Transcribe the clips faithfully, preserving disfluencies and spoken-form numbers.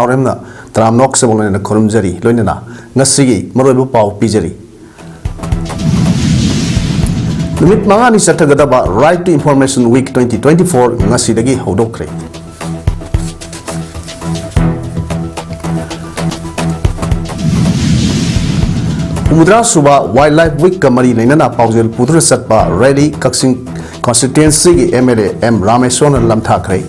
R ꯑꯦꯝꯅ ꯇꯔꯥꯝꯅ ꯑꯣꯛꯆꯕ ꯂꯣꯏꯅꯅ ꯈꯨꯔꯨꯝꯖꯔꯤ꯫ ꯂꯣꯏꯅꯅ ꯉꯁꯤꯒꯤ ꯃꯔꯨꯑꯣꯏꯕ ꯄꯥꯎ ꯄꯤꯖꯔꯤ꯫ ꯅꯨꯃꯤꯠ ꯃꯉꯥꯅꯤ ꯆꯠꯊꯒꯗꯕ Right to Information Week twenty twenty-four ꯉꯁꯤꯗꯒꯤ ꯍꯧꯗꯣꯛꯈ꯭ꯔꯦ꯫ ꯍꯨꯝꯐꯨꯇꯔꯥ ꯁꯨꯕ Wildlife Week ꯀ ꯃꯔꯤ ꯂꯩꯅꯅ ꯄꯥꯎꯖꯦꯜ ꯄꯨꯗꯨꯅ ꯆꯠꯄ rally ꯀꯛꯆꯤꯡ constituency ꯒꯤ ꯑꯦꯝ ꯑꯦꯜ ꯑꯦ ꯑꯦꯝ ꯔꯥꯃꯦꯁꯣꯔꯅ ꯂꯝꯊꯥꯈ꯭ꯔꯦ꯫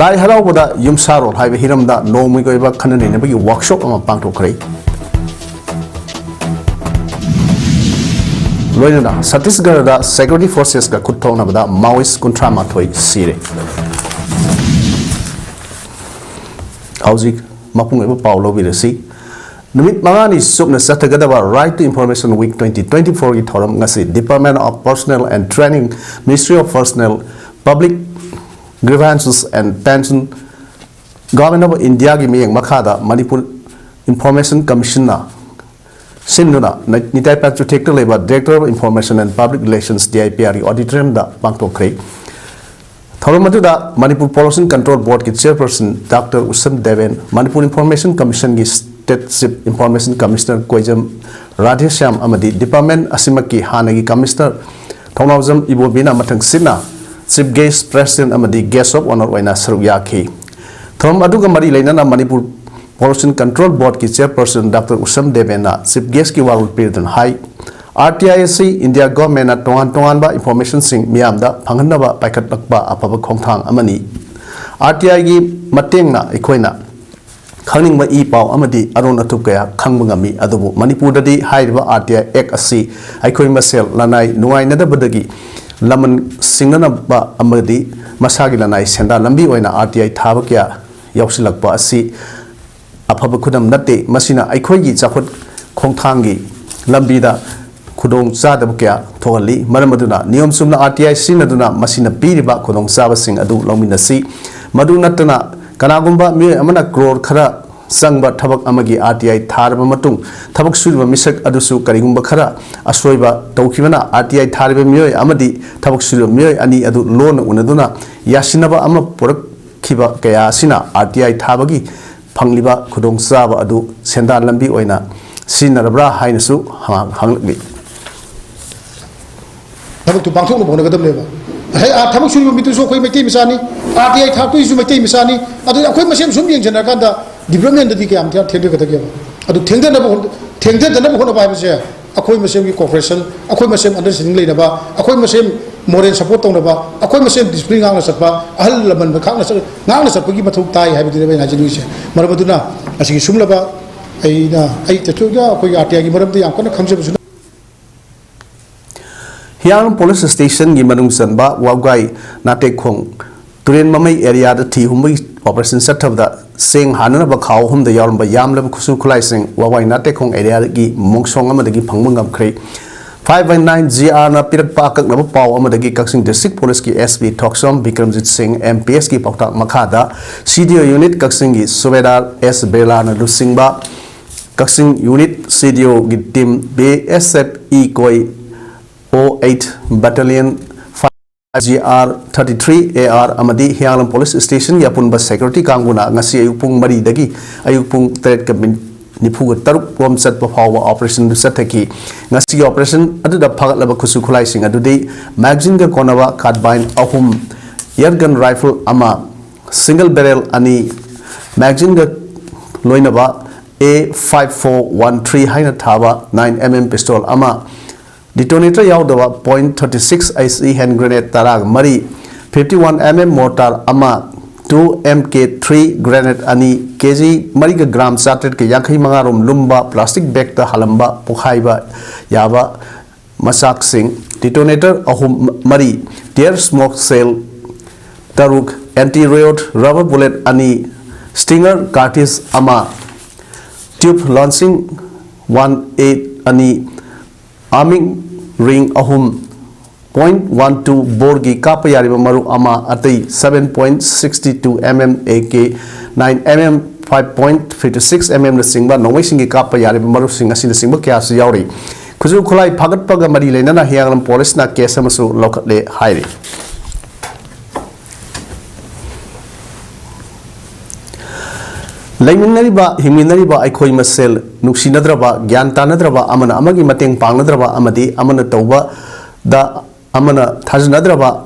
ꯂꯥꯏ ꯍꯔꯥꯎꯕꯗ ꯌꯨꯝꯁꯥꯔꯣꯜ ꯍꯥꯏꯕ ꯍꯤꯔꯝꯗ ꯅꯣꯡꯃꯒꯤ ꯑꯣꯏꯕ ꯈꯟꯅ ꯅꯩꯅꯕꯒꯤ workshop ꯑꯃ ꯄꯥꯡꯊꯣꯛꯈ꯭ꯔꯦ꯫ ꯂꯣꯏꯅꯅ ꯁꯠꯇꯤꯁꯒꯔꯗ security forces ꯀ ꯈꯨꯠ ꯊꯣꯛꯅꯕꯗ Maoist ꯀꯨꯟꯊ꯭ꯔꯥ ꯃꯥꯊꯣꯏ ꯁꯤꯔꯦ꯫ ꯍꯧꯖꯤꯛ ꯃꯄꯨꯡ ꯑꯣꯏꯕ ꯄꯥꯎ ꯂꯧꯕꯤꯔꯁꯤ꯫ ꯅꯨꯃꯤꯠ ꯃꯉꯥꯅꯤ ꯆꯨꯞꯅ ꯆꯠꯊꯒꯗꯕ Right to Information Week twenty twenty-four ꯒꯤ ꯊꯧꯔꯝ ꯉꯁꯤ Department of Personnel and Training, Ministry of Personnel, Public Grievances and Pension, Government of India ꯒꯤ ꯃꯤꯠꯌꯦꯡ ꯃꯈꯥꯗ ꯃꯅꯤꯄꯨꯔ Information Commission ꯅ ꯁꯤꯟꯗꯨꯅ ꯅꯤꯇꯥꯏ ꯄꯥꯛ ꯆꯨꯊꯦꯛꯇ ꯂꯩꯕ Director of Information and Public Relations, D I P R ꯒꯤ auditorium ꯗ ꯄꯥꯡꯊꯣꯛꯈ꯭ꯔꯦ꯫ ꯊꯧꯔꯝ ꯑꯗꯨꯗ ꯃꯅꯤꯄꯨꯔ Pollution Control Board ꯀꯤ chairperson Doctor ꯎꯁꯝ ꯗꯦꯕꯦꯟ, ꯃꯅꯤꯄꯨꯔ Information Commission ꯒꯤ State Chief Information Commissioner ꯀꯣꯏꯖꯝ Radheshyam ꯑꯃꯗꯤ department ꯑꯁꯤꯃꯛꯀꯤ ꯍꯥꯟꯅꯒꯤ Commissioner ꯊꯧꯅꯥꯎꯖꯝ ꯏꯕꯣꯕꯤꯅ ꯃꯊꯪꯁꯤꯠꯅ Chief Guest, President ꯑꯃꯗꯤ Guest of Honour ꯑꯣꯏꯅ ꯁꯔꯨꯛ ꯌꯥꯈꯤ꯫ ꯊꯧꯔꯝ ꯑꯗꯨꯒ ꯃꯔꯤ ꯂꯩꯅꯅ ꯃꯅꯤꯄꯨꯔ Pollution Control Board ꯀꯤ chairperson Doctor ꯎꯁꯝ ꯗꯦꯕꯦꯟꯅ Chief Guest ꯀꯤ ꯋꯥꯔꯣꯜ ꯄꯤꯗꯨꯅ ꯍꯥꯏ, R T I ꯑꯁꯤ India Government ꯅ ꯇꯣꯉꯥꯟ ꯇꯣꯉꯥꯟꯕ information ꯁꯤꯡ ꯃꯤꯌꯥꯝꯗ ꯐꯪꯍꯟꯅꯕ ꯄꯥꯏꯈꯠꯂꯛꯄ ꯑꯐꯕ ꯈꯣꯡꯊꯥꯡ ꯑꯃꯅꯤ꯫ R T I ꯒꯤ ꯃꯇꯦꯡꯅ ꯑꯩꯈꯣꯏꯅ ꯈꯪꯅꯤꯡꯕ ꯏ ꯄꯥꯎ ꯑꯃꯗꯤ ꯑꯔꯣꯟ ꯑꯊꯨꯞ ꯀꯌꯥ ꯈꯪꯕ ꯉꯝꯃꯤ꯫ ꯑꯗꯨꯕꯨ ꯃꯅꯤꯄꯨꯔꯗꯗꯤ ꯍꯥꯏꯔꯤꯕ R T I Act ꯑꯁꯤ ꯑꯩꯈꯣꯏ ꯃꯁꯦꯜ ꯂꯅꯥꯏ ꯅꯨꯡꯉꯥꯏꯅꯗꯕꯗꯒꯤ ꯂꯃꯟ ꯁꯤꯡꯅꯅꯕ ꯑꯃꯗꯤ ꯃꯁꯥꯒꯤ ꯂꯅꯥꯏ ꯁꯦꯟꯗꯥꯟ ꯂꯝꯕꯤ ꯑꯣꯏꯅ R T I ꯊꯥꯕ ꯀꯌꯥ ꯌꯥꯎꯁꯤꯜꯂꯛꯄ ꯑꯁꯤ ꯑꯐꯕ ꯈꯨꯗꯝ ꯅꯠꯇꯦ꯫ ꯃꯁꯤꯅ ꯑꯩꯈꯣꯏꯒꯤ ꯆꯥꯎꯈꯠ ꯈꯣꯡꯊꯥꯡꯒꯤ ꯂꯝꯕꯤꯗ ꯈꯨꯗꯣꯡ ꯆꯥꯗꯕ ꯀꯌꯥ ꯊꯣꯛꯍꯜꯂꯤ꯫ ꯃꯔꯝ ꯑꯗꯨꯅ ꯅꯤꯌꯣꯝ ꯆꯨꯝꯅ R T I ꯁꯤꯖꯤꯟꯅꯗꯨꯅ ꯃꯁꯤꯅ ꯄꯤꯔꯤꯕ ꯈꯨꯗꯣꯡꯆꯥꯕꯁꯤꯡ ꯑꯗꯨ ꯂꯧꯃꯤꯟꯅꯁꯤ꯫ ꯃꯗꯨ ꯅꯠꯇꯅ ꯀꯅꯥꯒꯨꯝꯕ ꯃꯤꯑꯣꯏ ꯑꯃꯅ ꯀ꯭ꯔꯣꯔ ꯈꯔ ꯆꯪꯕ ꯊꯕꯛ ꯑꯃꯒꯤ R T I ꯊꯥꯔꯕ ꯃꯇꯨꯡ ꯊꯕꯛ ꯁꯨꯔꯤꯕ ꯃꯤꯁꯛ ꯑꯗꯨꯁꯨ ꯀꯔꯤꯒꯨꯝꯕ ꯈꯔ ꯑꯁꯣꯏꯕ ꯇꯧꯈꯤꯕꯅ R T I ꯊꯥꯔꯤꯕ ꯃꯤꯑꯣꯏ ꯑꯃꯗꯤ ꯊꯕꯛ ꯁꯨꯔꯤꯕ ꯃꯤꯑꯣꯏ ꯑꯅꯤ ꯑꯗꯨ ꯂꯣꯟꯅ ꯎꯅꯗꯨꯅ ꯌꯥꯁꯤꯟꯅꯕ ꯑꯃ ꯄꯨꯔꯛ ꯈꯤꯕ ꯀꯌꯥ ꯑꯁꯤꯅ ꯑꯥꯔ ꯇꯤ ꯑꯥꯏ ꯊꯥꯕꯒꯤ ꯐꯪꯂꯤꯕ ꯈꯨꯗꯣꯡꯆꯥꯕ ꯑꯗꯨ ꯁꯦꯟꯗꯥꯟ ꯂꯝꯕꯤ ꯑꯣꯏꯅ ꯁꯤꯖꯤꯟꯅꯔꯕ꯭ꯔꯥ ꯍꯥꯏꯅꯁꯨ ꯍꯪ-, ꯍꯪꯂꯛꯂꯤ꯫ ꯊꯕꯛꯇꯨ ꯄꯥꯡꯊꯣꯛꯅꯕ ꯍꯣꯠꯅꯒꯗꯕꯅꯦꯕ꯫ ꯉꯁꯥꯏ ꯑꯥ ꯊꯕꯛ ꯁꯨꯔꯤꯕ ꯃꯤꯗꯨꯁꯨ ꯑꯩꯈꯣꯏ ꯃꯩꯇꯩ ꯃꯆꯥꯅꯤ, ꯑꯥꯔ ꯇꯤ ꯑꯥꯏ ꯊꯥꯛꯇꯣꯏꯁꯨ ꯃꯩꯇꯩ ꯃꯆꯥꯅꯤ꯫ ꯑꯗꯨꯗꯤ ꯑꯩꯈꯣꯏ ꯃꯁꯦꯟ ꯁꯨꯝ ꯌꯦꯡꯁꯤꯟꯅꯔꯀꯥꯟꯗ ꯗꯤꯕ꯭ꯂꯞꯃꯦꯟꯗꯗꯤ ꯀꯌꯥꯝ ꯊꯦꯡ-, ꯊꯦꯡꯊꯒꯗꯒꯦꯕ? ꯑꯗꯨ ꯊꯦꯡꯊꯅꯕ ꯍꯣꯠ-, ꯊꯦꯡꯊꯗꯅꯕ ꯍꯣꯠꯅꯕ ꯍꯥꯏꯕꯁꯦ ꯑꯩꯈꯣꯏ ꯃꯁꯦꯟꯒꯤ ꯀꯣꯑꯣꯄꯔꯦꯁꯟ, ꯑꯩꯈꯣꯏ ꯃꯁꯦꯟ ꯑꯟꯗꯔꯁ꯭ꯇꯦꯟꯗꯤꯡ ꯂꯩꯅꯕ, ꯑꯩꯈꯣꯏ ꯃꯁꯦꯟ ꯃꯣꯔꯦꯜ ꯁꯄꯣꯔꯠ ꯇꯧꯅꯕ, ꯑꯩꯈꯣꯏ ꯃꯁꯦꯟ ꯗꯤꯁꯤꯄ꯭ꯂꯤꯟ ꯉꯥꯛꯅ ꯆꯠꯄ, ꯑꯍꯜ ꯂꯃꯟ ꯈꯥꯛꯅ ꯆꯠ-, ꯉꯥꯛꯅ ꯆꯠꯄꯒꯤ ꯃꯊꯧ ꯇꯥꯏ ꯍꯥꯏꯕꯗꯨꯅꯦꯕ ꯑꯩꯅ ꯍꯥꯏꯖꯅꯤꯡꯉꯤꯁꯦ꯫ ꯃꯔꯝ ꯑꯗꯨꯅ ꯉꯁꯤꯒꯤ ꯁꯨꯝꯂꯕ ꯑꯩꯅ, ꯑꯩ ꯇꯁꯦꯡꯅ ꯑꯩꯈꯣꯏꯒꯤ ꯑꯥꯔ ꯇꯤ ꯑꯥꯏꯒꯤ ꯃꯔꯝꯗ ꯌꯥꯝ ꯀꯟꯅ ꯈꯪꯖꯕꯁꯨ ꯅꯠꯇꯦ꯫ ꯍꯤꯌꯥꯡꯂꯝ ꯄꯨꯂꯤꯁ ꯁ꯭ꯇꯦꯁꯟꯒꯤ ꯃꯅꯨꯡ ꯆꯟꯕ ꯋꯥꯕꯒꯥꯏ ꯅꯥꯇꯦꯛꯈꯣꯡ ꯇꯨꯔꯦꯟ ꯃꯃꯩ ꯑꯦꯔꯤꯌꯥꯗ ꯊꯤ ꯍꯨꯝꯕꯒꯤ ꯑꯣꯄꯔꯦꯁꯟ ꯆꯠꯊꯕꯗ ꯆꯦꯡ ꯍꯥꯟꯅꯅꯕ ꯈꯥꯎ ꯑꯍꯨꯝꯗ ꯌꯥꯎꯔꯝꯕ ꯌꯥꯝꯂꯕ ꯈꯨꯠꯁꯨ ꯈꯨꯠꯂꯥꯏꯁꯤꯡ ꯋꯥꯕꯒꯥꯏ ꯅꯥꯇꯦꯛꯈꯣꯡ ꯑꯦꯔꯤꯌꯥꯒꯤ ꯃꯣꯡꯁꯣꯡ ꯑꯃꯗꯒꯤ ꯐꯪꯕ ꯉꯝꯈ꯭ꯔꯦ꯫ ꯐꯥꯏꯚ ꯕꯥꯏ ꯅꯥꯏꯟ ꯖꯤ ꯑꯥꯔꯅ ꯄꯤꯔꯛꯄ ꯑꯀꯛꯅꯕ ꯄꯥꯎ ꯑꯃꯗꯒꯤ ꯀꯛꯆꯤꯡ ꯗꯤꯁꯇ꯭ꯔꯤꯛ ꯄꯨꯂꯤꯁꯀꯤ ꯑꯦꯁ ꯄꯤ ꯊꯣꯛꯆꯣꯝ ꯕꯤꯀ꯭ꯔꯝꯖꯤꯠ ꯁꯤꯡ ꯑꯦꯝ ꯄꯤ ꯑꯦꯁꯀꯤ ꯄꯥꯎꯇꯥꯛ ꯃꯈꯥꯗ ꯁꯤ ꯗꯤ ꯑꯣ ꯌꯨꯅꯤꯠ ꯀꯛꯆꯤꯡꯒꯤ ꯁꯨꯕꯦꯗꯥꯔ ꯑꯦꯁ ꯕꯤꯔꯂꯥꯅ ꯂꯨꯆꯤꯡꯕ ꯀꯛꯆꯤꯡ ꯌꯨꯅꯤꯠ ꯁꯤ ꯗꯤ ꯑꯣꯒꯤ team B S F E coy O eight battalion five G R thirty three A R ꯑꯃꯗꯤ ꯍꯤꯌꯥꯡꯂꯝ ꯄꯨꯂꯤꯁ ꯁ꯭ꯇꯦꯁꯟꯒꯤ ꯑꯄꯨꯟꯕ ꯁꯦꯀ꯭ꯌꯨꯔꯤꯇꯤ ꯀꯥꯡꯕꯨꯅ ꯉꯁꯤ ꯑꯌꯨꯛ ꯄꯨꯡ ꯃꯔꯤꯗꯒꯤ ꯑꯌꯨꯛ ꯄꯨꯡ ꯇꯔꯦꯠꯀ ꯃꯤꯅꯤꯠ ꯅꯤꯐꯨꯒ ꯇꯔꯨꯛ ꯔꯣꯝ ꯆꯠꯄ ꯐꯥꯎꯕ ꯑꯣꯄꯔꯦꯁꯟ ꯑꯗꯨ ꯆꯠꯊꯈꯤ꯫ ꯉꯁꯤꯒꯤ ꯑꯣꯄꯔꯦꯁꯟ ꯑꯗꯨꯗ ꯐꯥꯒꯠꯂꯕ ꯈꯨꯠꯁꯨ ꯈꯨꯠꯂꯥꯏꯁꯤꯡ ꯑꯗꯨꯗꯤ ꯃꯦꯒꯥꯖꯤꯟꯒ ꯀꯣꯟꯅꯕ ꯀꯥꯔꯕꯥꯏꯟ ꯑꯍꯨꯝ, ꯏꯌꯔꯒꯟ ꯔꯥꯏꯐꯜ ꯑꯃ, ꯁꯤꯡꯒꯜ ꯕꯦꯔꯦꯜ ꯑꯅꯤ, ꯃꯦꯒꯥꯖꯤꯟꯒ ꯂꯣꯏꯅꯕ ꯑꯦ ꯐꯥꯏꯚ ꯐꯣꯔ ꯋꯥꯟ ꯊ꯭ꯔꯤ ꯍꯥꯏꯅ ꯊꯥꯕ ꯅꯥꯏꯟ ꯑꯦꯝ ꯑꯦꯝ ꯄꯤꯁꯇꯣꯜ ꯑꯃ, ꯗꯤꯇꯣꯅꯦꯇꯔ ꯌꯥꯎꯗꯕ point thirty six H E hand grenade ꯇꯔꯥꯒ ꯃꯔꯤ, ꯐꯤꯐꯇꯤ ꯋꯥꯟ ꯑꯦꯝ ꯑꯦꯝ ꯃꯣꯔꯇꯥꯔ ꯑꯃ, ꯇꯨ ꯑꯦꯝ ꯀꯦ ꯊ꯭ꯔꯤ ꯒ꯭ꯔꯦꯅꯦꯗ ꯑꯅꯤ, ꯀꯦ ꯖꯤ ꯃꯔꯤꯒ ꯒ꯭ꯔꯥꯝ ꯆꯥꯇ꯭ꯔꯦꯠꯀ ꯌꯥꯡꯈꯩ ꯃꯉꯥ ꯔꯣꯝ ꯂꯨꯝꯕ ꯄ꯭ꯂꯥꯁꯇꯤꯛ ꯕꯦꯒꯇ ꯍꯥꯜꯂꯝꯕ ꯄꯣꯈꯥꯏꯕ ꯌꯥꯕ ꯃꯆꯥꯛꯁꯤꯡ, ꯗꯤꯇꯣꯅꯦꯇꯔ ꯑꯍꯨꯝ, ꯃꯔꯤ, ꯇꯤꯌꯔ ꯁ꯭ꯃꯣꯛ ꯁꯦꯜ ꯇꯔꯨꯛ, ꯑꯦꯟꯇꯤ ꯔꯣꯌꯣꯠ ꯔꯕꯔ ꯕꯨꯂꯦꯠ ꯑꯅꯤ, ꯁ꯭ꯇꯤꯡꯒꯔ ꯀꯥꯔꯇꯤꯖ ꯑꯃ, ꯇ꯭ꯌꯨꯕ ꯂꯣꯟꯆꯤꯡ ꯋꯥꯟ ꯑꯦ ꯑꯅꯤ, ꯑꯥꯔꯃꯤꯡ ꯔꯤꯡ ꯑꯍꯨꯝ, ꯄꯣꯏꯟꯠ ꯋꯥꯟ ꯇꯨ ꯕꯣꯔꯒꯤ ꯀꯥꯞꯄ ꯌꯥꯔꯤꯕ ꯃꯔꯨ ꯑꯃ, ꯑꯇꯩ seven point sixty two M M A K, nine M M, five point fifty six M ꯑꯦꯝꯅꯆꯤꯡꯕ ꯅꯣꯡꯃꯩꯁꯤꯡꯒꯤ ꯀꯥꯞꯄ ꯌꯥꯔꯤꯕ ꯃꯔꯨꯁꯤꯡ ꯑꯁꯤꯅꯆꯤꯡꯕ ꯀꯌꯥꯁꯨ ꯌꯥꯎꯔꯤ꯫ ꯈꯨꯠꯁꯨ ꯈꯨꯠꯂꯥꯏ ꯐꯥꯒꯠꯄꯒ ꯃꯔꯤ ꯂꯩꯅꯅ ꯍꯤꯌꯥꯡꯂꯝ ꯄꯨꯂꯤꯁꯅ ꯀꯦꯁ ꯑꯃꯁꯨ ꯂꯧꯈꯠꯂꯦ ꯍꯥꯏꯔꯤ꯫ ꯂꯩꯃꯤꯟꯅꯔꯤꯕ, ꯍꯤꯡꯃꯤꯟꯅꯔꯤꯕ ꯑꯩꯈꯣꯏ ꯃꯁꯦꯜ ꯅꯨꯡꯁꯤꯅꯗ꯭ꯔꯕ, ꯒ꯭ꯌꯥꯟ ꯇꯥꯅꯗ꯭ꯔꯕ, ꯑꯃꯅ ꯑꯃꯒꯤ ꯃꯇꯦꯡ ꯄꯥꯡꯅꯗ꯭ꯔꯕ ꯑꯃꯗꯤ ꯑꯃꯅ ꯇꯧꯕꯗ ꯑꯃꯅ ꯊꯥꯖꯅꯗ꯭ꯔꯕ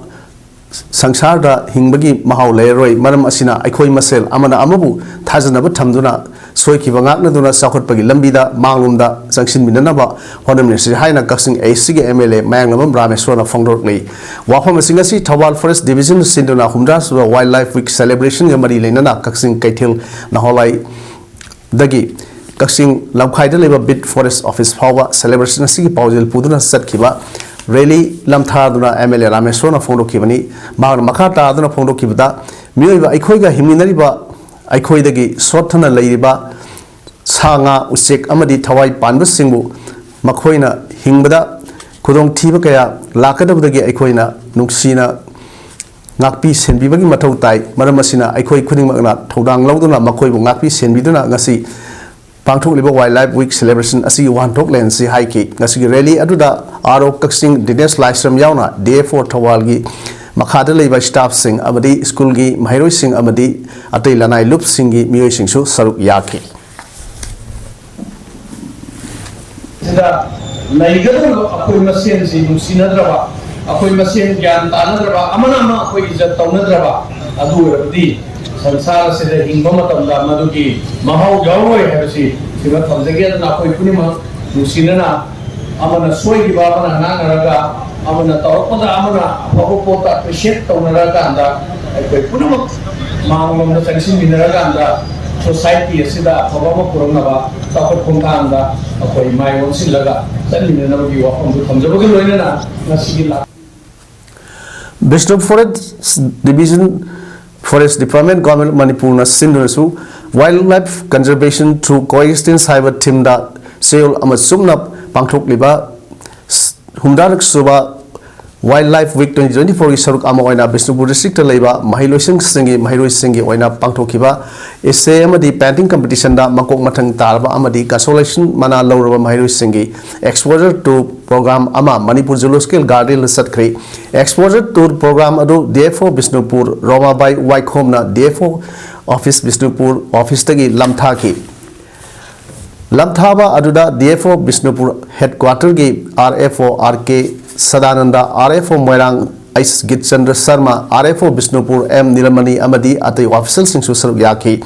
ꯁꯪꯁꯥꯔꯗ ꯍꯤꯡꯕꯒꯤ ꯃꯍꯥꯎ ꯂꯩꯔꯔꯣꯏ꯫ ꯃꯔꯝ ꯑꯁꯤꯅ, ꯑꯩꯈꯣꯏ ꯃꯁꯦꯜ ꯑꯃꯅ ꯑꯃꯕꯨ ꯊꯥꯖꯅꯕ ꯊꯝꯗꯨꯅ, ꯁꯣꯏꯈꯤꯕ ꯉꯥꯛꯅꯗꯨꯅ, ꯆꯥꯎꯈꯠꯄꯒꯤ ꯂꯝꯕꯤꯗ ꯃꯥꯡꯂꯣꯝꯗ ꯆꯪꯁꯤꯟꯃꯤꯟꯅꯅꯕ ꯍꯣꯠꯅꯃꯤꯟꯅꯁꯤ ꯍꯥꯏꯅ ꯀꯛꯆꯤꯡ East ꯀꯤ M L A ꯃꯌꯥꯡꯂꯝꯕꯝ ꯔꯥꯃꯦꯁ꯭ꯋꯔꯅ ꯐꯣꯡꯗꯣꯔꯛꯂꯤ꯫ ꯋꯥꯐꯝ ꯑꯁꯤꯡ ꯑꯁꯤ ꯊꯧꯕꯥꯜ Forest Division ꯁꯤꯟꯗꯨꯅ ꯍꯨꯝꯗ꯭ꯔꯥ ꯁꯨꯕ Wildlife Week celebration ꯒ ꯃꯔꯤ ꯂꯩꯅꯅ ꯀꯛꯆꯤꯡ ꯀꯩꯊꯦꯜ ꯅꯍꯣꯂꯥꯏꯗꯒꯤ ꯀꯛꯆꯤꯡ ꯂꯝꯈꯥꯏꯗ ꯂꯩꯕ Beat Forest Office ꯐꯥꯎꯕ celebration ꯑꯁꯤꯒꯤ ꯄꯥꯎꯖꯦꯜ ꯄꯨꯗꯨꯅ ꯆꯠꯈꯤꯕ rally ꯂꯝꯊꯥꯗꯨꯅ M L A ꯔꯥꯃꯦꯁ꯭ꯋꯔꯅ ꯐꯣꯡꯗꯣꯛꯈꯤꯕꯅꯤ꯫ ꯃꯍꯥꯛꯅ ꯃꯈꯥ ꯇꯥꯗꯨꯅ ꯐꯣꯡꯗꯣꯛꯈꯤꯕꯗ, ꯃꯤꯑꯣꯏꯕ ꯑꯩꯈꯣꯏꯒ ꯍꯤꯡꯃꯤꯟꯅꯔꯤꯕ, ꯑꯩꯈꯣꯏꯗꯒꯤ ꯁꯣꯠꯊꯅ ꯂꯩꯔꯤꯕ ꯁꯥ ꯉꯥ, ꯎꯆꯦꯛ ꯑꯃꯗꯤ ꯊꯋꯥꯏ ꯄꯥꯟꯕꯁꯤꯡꯕꯨ ꯃꯈꯣꯏꯅ ꯍꯤꯡꯕꯗ ꯈꯨꯗꯣꯡꯊꯤꯕ ꯀꯌꯥ ꯂꯥꯛꯀꯗꯕꯗꯒꯤ ꯑꯩꯈꯣꯏꯅ ꯅꯨꯡꯁꯤꯅ ꯉꯥꯛꯄꯤ ꯁꯦꯟꯕꯤꯕꯒꯤ ꯃꯊꯧ ꯇꯥꯏ꯫ ꯃꯔꯝ ꯑꯁꯤꯅ, ꯑꯩꯈꯣꯏ ꯈꯨꯗꯤꯡꯃꯛꯅ ꯊꯧꯗꯥꯡ ꯂꯧꯗꯨꯅ ꯃꯈꯣꯏꯕꯨ ꯉꯥꯛꯄꯤ ꯁꯦꯟꯕꯤꯗꯨꯅ ꯉꯁꯤ ꯄꯥꯡꯊꯣꯛꯂꯤꯕ Wildlife Week celebration ꯑꯁꯤꯒꯤ ꯋꯥꯍꯟꯊꯣꯛ ꯂꯩꯍꯟꯁꯤ ꯍꯥꯏꯈꯤ꯫ ꯉꯁꯤꯒꯤ rally ꯑꯗꯨꯗ R O ꯀꯛꯆꯤꯡ ꯗꯤꯅꯦꯁ ꯂꯥꯏꯁ꯭ꯔꯝ ꯌꯥꯎꯅ D F O ꯊꯧꯕꯥꯜꯒꯤ ꯃꯈꯥꯗ ꯂꯩꯕ staff ꯁꯤꯡ ꯑꯃꯗꯤ school ꯒꯤ ꯃꯍꯩꯔꯣꯏꯁꯤꯡ ꯑꯃꯗꯤ ꯑꯇꯩ ꯂꯅꯥꯏ ꯂꯨꯞꯁꯤꯡꯒꯤ ꯃꯤꯑꯣꯏꯁꯤꯡꯁꯨ ꯁꯔꯨꯛ ꯌꯥꯈꯤ꯫ ꯁꯤꯗ ꯂꯩꯒꯗꯧꯔꯤꯕ ꯑꯩꯈꯣꯏ ꯃꯁꯦꯟꯁꯤ ꯅꯨꯡꯁꯤꯅꯗ꯭ꯔꯕ, ꯑꯩꯈꯣꯏ ꯃꯁꯦꯟ ꯒ꯭ꯌꯥꯟ ꯇꯥꯅꯗ꯭ꯔꯕ, ꯑꯃꯅ ꯑꯃ ꯑꯩꯈꯣꯏ ꯏꯖꯠ ꯇꯧꯅꯗ꯭ꯔꯕ, ꯑꯗꯨ ꯑꯣꯏꯔꯕꯗꯤ ꯁꯪꯁꯥꯔ ꯑꯁꯤꯗ ꯍꯤꯡꯕ ꯃꯇꯝꯗ ꯃꯗꯨꯒꯤ ꯃꯍꯥꯎ ꯌꯥꯎꯔꯣꯏ ꯍꯥꯏꯕꯁꯤ ꯁꯤꯃ ꯊꯝꯖꯒꯦ꯫ ꯑꯗꯨꯅ ꯑꯩꯈꯣꯏ ꯄꯨꯝꯅꯃꯛ ꯅꯨꯡꯁꯤꯅꯅ, ꯑꯃꯅ ꯁꯣꯏꯈꯤꯕ ꯑꯃꯅ ꯉꯥꯡꯅꯔꯒ, ꯑꯃꯅ ꯇꯧꯔꯛꯄꯗ ꯑꯃꯅ ꯑꯐꯕ ꯄꯣꯠꯇ appreciate ꯇꯧꯅꯔꯀꯥꯟꯗ, ꯑꯩꯈꯣꯏ ꯄꯨꯝꯅꯃꯛ ꯃꯥꯡꯂꯣꯝꯗ ꯆꯪꯁꯤꯟꯃꯤꯟꯅꯔꯀꯥꯟꯗ society ꯑꯁꯤꯗ ꯑꯐꯕ ꯑꯃ ꯄꯨꯔꯛꯅꯕ ꯆꯥꯎꯈꯠ ꯈꯣꯡꯊꯥꯡꯗ ꯑꯩꯈꯣꯏ ꯃꯥꯏ ꯑꯣꯟꯁꯤꯜꯂꯒ ꯆꯠꯃꯤꯟꯅꯅꯕꯒꯤ ꯋꯥꯐꯝꯗꯨ ꯊꯝꯖꯕꯒ ꯂꯣꯏꯅꯅ ꯉꯁꯤꯒꯤ ꯂꯥꯛ Bishnu Forest Division, Forest Department, Government of ꯃꯅꯤꯄꯨꯔꯅ ꯁꯤꯟꯗꯨꯅꯁꯨ Wildlife Conservation Through Coexistence ꯍꯥꯏꯕ theme ꯗ ꯆꯌꯣꯜ ꯑꯃ ꯆꯨꯞꯅ ꯄꯥꯡꯊꯣꯛꯂꯤꯕ ꯍꯨꯝꯗ꯭ꯔꯥꯔꯛ ꯁꯨꯕ Wildlife Week twenty twenty-four ꯒꯤ ꯁꯔꯨꯛ ꯑꯃ ꯑꯣꯏꯅ ꯕꯤꯁꯅꯨꯄꯨꯔ district ꯇ ꯂꯩꯕ ꯃꯍꯩꯂꯣꯏꯁꯪꯁꯤꯡꯒꯤ ꯃꯍꯩꯔꯣꯏꯁꯤꯡꯒꯤ ꯑꯣꯏꯅ ꯄꯥꯡꯊꯣꯛꯈꯤꯕ essay ꯑꯃꯗꯤ painting competition ꯗ ꯃꯀꯣꯛ ꯃꯊꯪ ꯇꯥꯔꯕ ꯑꯃꯗꯤ consolation ꯃꯅꯥ ꯂꯧꯔꯕ ꯃꯍꯩꯔꯣꯏꯁꯤꯡꯒꯤ exposure tour program ꯑꯃ ꯃꯅꯤꯄꯨꯔ Zoological Garden ꯗ ꯆꯠꯈ꯭ꯔꯦ꯫ Exposure tour program ꯑꯗꯨ D F O Bishnupur Romabai ꯋꯥꯏꯈꯣꯝꯅ D F O office, Bishnupur ꯑꯣꯐꯤꯁꯇꯒꯤ ꯂꯝꯊꯥꯈꯤ꯫ ꯂꯝꯊꯥꯕ ꯑꯗꯨꯗ D F O ꯕꯤꯁꯅꯨꯄꯨꯔ ꯍꯦꯗꯀ꯭ꯋꯥꯇꯔꯒꯤ R F O R K Sadananda, R F O Moirang H Gitchandra Sarma, R F O Bishnupur M Nilamani ꯑꯃꯗꯤ ꯑꯇꯩ ꯑꯣꯐꯤꯁꯤꯌꯦꯜꯁꯤꯡꯁꯨ ꯁꯔꯨꯛ ꯌꯥꯈꯤ꯫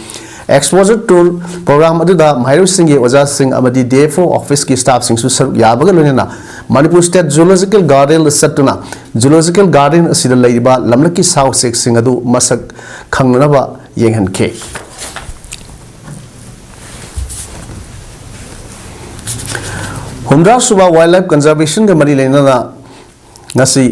Exposure tour program ꯑꯗꯨꯗ ꯃꯍꯩꯔꯣꯏꯁꯤꯡꯒꯤ ꯑꯣꯖꯥꯁꯤꯡ ꯑꯃꯗꯤ D F O ꯑꯣꯐꯤꯁꯀꯤ ꯁ꯭ꯇꯥꯐꯁꯤꯡꯁꯨ ꯁꯔꯨꯛ ꯌꯥꯕꯒ ꯂꯣꯏꯅꯅ ꯃꯅꯤꯄꯨꯔ ꯁ꯭ꯇꯦꯠ ꯖꯨꯑꯣꯂꯣꯖꯤꯀꯦꯜ ꯒꯥꯔꯗꯦꯟꯗ ꯆꯠꯇꯨꯅ ꯖꯨꯑꯣꯂꯣꯖꯤꯀꯦꯜ ꯒꯥꯔꯗꯦꯟ ꯑꯁꯤꯗ ꯂꯩꯔꯤꯕ ꯂꯝꯂꯛꯀꯤ ꯁꯥ ꯎꯆꯦꯛꯁꯤꯡ ꯑꯗꯨ ꯃꯁꯛ ꯈꯪꯅꯅꯕ ꯌꯦꯡꯍꯟꯈꯤ꯫ ꯍꯨꯝꯗ꯭ꯔꯥ ꯁꯨꯕ Wildlife Conservationꯒ ꯃꯔꯤ ꯂꯩꯅꯅ ꯉꯁꯤ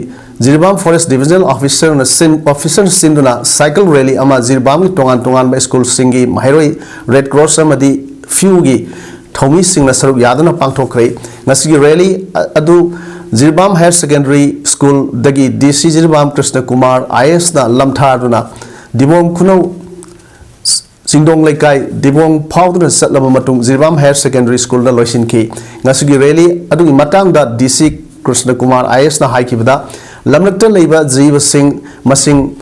ꯖꯤꯔꯤꯕꯥꯝ Forest Divisional Officerꯅ ꯁꯤꯟ-, Officer ꯁꯤꯟꯗꯨꯅ cycle rally ꯑꯃ ꯖꯤꯔꯤꯕꯥꯝꯒꯤ ꯇꯣꯉꯥꯟ ꯇꯣꯉꯥꯟꯕ ꯁ꯭ꯀꯨꯜꯁꯤꯡꯒꯤ ꯃꯍꯩꯔꯣꯏ, Red Cross ꯑꯃꯗꯤ ꯐ꯭ꯌꯨꯒꯤ ꯊꯧꯃꯤꯁꯤꯡꯅ ꯁꯔꯨꯛ ꯌꯥꯗꯨꯅ ꯄꯥꯡꯊꯣꯛꯈ꯭ꯔꯦ꯫ ꯉꯁꯤꯒꯤ rally ꯑ-, ꯑꯗꯨ Jiribam Higher Secondary Schoolꯗꯒꯤ D C Jiribam Krishna Kumar I A Sꯅ ꯂꯝꯊꯥꯗꯨꯅ ꯗꯤꯕꯣꯡ ꯈꯨꯅꯧ ꯆꯤꯡꯗꯣꯡ ꯂꯩꯀꯥꯏ ꯗꯤꯕꯣꯡ ꯐꯥꯎꯗꯨꯅ ꯆꯠꯂꯕ ꯃꯇꯨꯡ ꯖꯤꯔꯤꯕꯥꯝ Higher Secondary Schoolꯗ ꯂꯣꯏꯁꯤꯟꯈꯤ꯫ ꯉꯁꯤꯒꯤ rally ꯑꯗꯨꯒꯤ ꯃꯇꯥꯡꯗ D C Krishna Kumar I A Sꯅ ꯍꯥꯏꯈꯤꯕꯗ, ꯂꯝꯂꯛꯇ ꯂꯩꯕ ꯖꯤꯕꯁꯤꯡ ꯃꯁꯤꯡ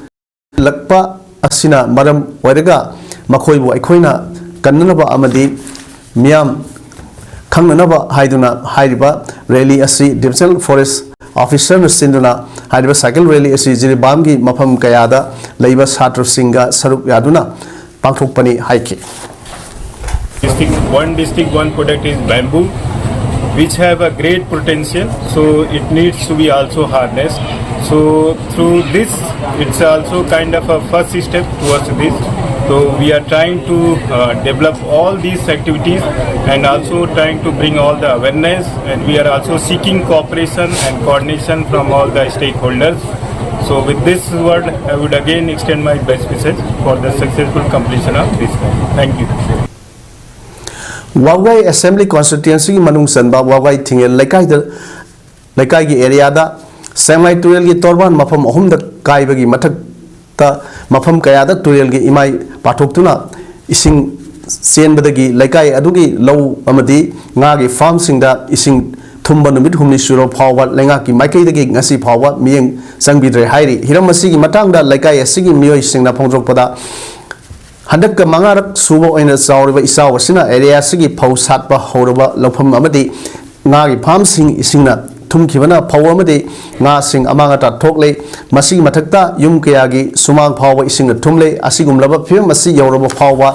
ꯂꯛꯄ ꯑꯁꯤꯅ ꯃꯔꯝ ꯑꯣꯏꯔꯒ ꯃꯈꯣꯏꯕꯨ ꯑꯩꯈꯣꯏꯅ ꯀꯟꯅꯅꯕ ꯑꯃꯗꯤ ꯃꯤꯌꯥꯝ ꯈꯪꯅꯅꯕ ꯍꯥꯏꯗꯨꯅ ꯍꯥꯏꯔꯤꯕ rally ꯑꯁꯤ Divisional Forest Officerꯅ ꯁꯤꯟꯗꯨꯅ ꯍꯥꯏꯔꯤꯕ cycle rally ꯑꯁꯤ ꯖꯤꯔꯤꯕꯥꯝꯒꯤ ꯃꯐꯝ ꯀꯌꯥꯗ ꯂꯩꯕ ꯁꯥꯇ꯭ꯔꯁꯤꯡꯒ ꯁꯔꯨꯛ ꯌꯥꯗꯨꯅ ꯄꯥꯡꯊꯣꯛꯄꯅꯤ ꯍꯥꯏꯈꯤ꯫ District, one district, one product is bamboo, which have a great potential, so it needs to be also harnessed. So through this, it's also kind of a first step towards this. So we are trying to uh, develop all these activities and also trying to bring all the awareness, and we are also seeking cooperation and coordination from all the stakeholders. So with this word, I would again extend my best wishes for the successful completion of this. Thank you. ꯋꯥꯕꯒꯥꯏ Assembly Constituencyꯒꯤ ꯃꯅꯨꯡ ꯆꯟꯕ ꯋꯥꯕꯒꯥꯏ ꯊꯤꯡꯉꯦꯜ ꯂꯩꯀꯥꯏꯗ, ꯂꯩꯀꯥꯏꯒꯤ areaꯗ ꯁꯦꯡꯃꯥꯏ ꯇꯨꯔꯦꯜꯒꯤ ꯇꯣꯔꯕꯥꯟ ꯃꯐꯝ ꯑꯍꯨꯝꯗ ꯀꯥꯏꯕꯒꯤ ꯃꯊꯛꯇ ꯃꯐꯝ ꯀꯌꯥꯗ ꯇꯨꯔꯦꯜꯒꯤ ꯏꯃꯥꯏ ꯄꯥꯊꯣꯛꯇꯨꯅ ꯏꯁꯤꯡ ꯆꯦꯟꯕꯗꯒꯤ ꯂꯩꯀꯥꯏ ꯑꯗꯨꯒꯤ ꯂꯧ ꯑꯃꯗꯤ ꯉꯥꯒꯤ farmꯁꯤꯡꯗ ꯏꯁꯤꯡ ꯊꯨꯝꯕ ꯅꯨꯃꯤꯠ ꯍꯨꯝꯅꯤ ꯁꯨꯔꯕ ꯐꯥꯎꯕ ꯂꯩꯉꯥꯛꯀꯤ ꯃꯥꯏꯀꯩꯗꯒꯤ ꯉꯁꯤ ꯐꯥꯎꯕ ꯃꯤꯠꯌꯦꯡ ꯆꯪꯕꯤꯗ꯭ꯔꯦ ꯍꯥꯏꯔꯤ꯫ ꯍꯤꯔꯝ ꯑꯁꯤꯒꯤ ꯃꯇꯥꯡꯗ ꯂꯩꯀꯥꯏ ꯑꯁꯤꯒꯤ ꯃꯤꯑꯣꯏꯁꯤꯡꯅ ꯐꯣꯡꯗꯣꯔꯛꯄꯗ, ꯍꯟꯗꯛꯀ ꯃꯉꯥꯔꯛ ꯁꯨꯕ ꯑꯣꯏꯅ ꯆꯥꯎꯔꯤꯕ ꯏꯆꯥꯎ ꯑꯁꯤꯅ ꯑꯦꯔꯤꯌꯥ ꯑꯁꯤꯒꯤ ꯐꯧ ꯁꯥꯠꯄ ꯍꯧꯔꯕ ꯂꯧꯐꯝ ꯑꯃꯗꯤ ꯉꯥꯒꯤ ꯐꯥꯝꯁꯤꯡ ꯏꯁꯤꯡꯅ ꯊꯨꯝꯈꯤꯕꯅ ꯐꯧ ꯑꯃꯗꯤ ꯉꯥꯁꯤꯡ ꯑꯃꯥꯡ ꯑꯇꯥ ꯊꯣꯛꯂꯦ꯫ ꯃꯁꯤꯒꯤ ꯃꯊꯛꯇ ꯌꯨꯝ ꯀꯌꯥꯒꯤ ꯁꯨꯃꯥꯡ ꯐꯥꯎꯕ ꯏꯁꯤꯡꯅ ꯊꯨꯝꯂꯦ꯫ ꯑꯁꯤꯒꯨꯝꯂꯕ ꯐꯤꯕꯝ ꯑꯁꯤ ꯌꯧꯔꯕ ꯐꯥꯎꯕ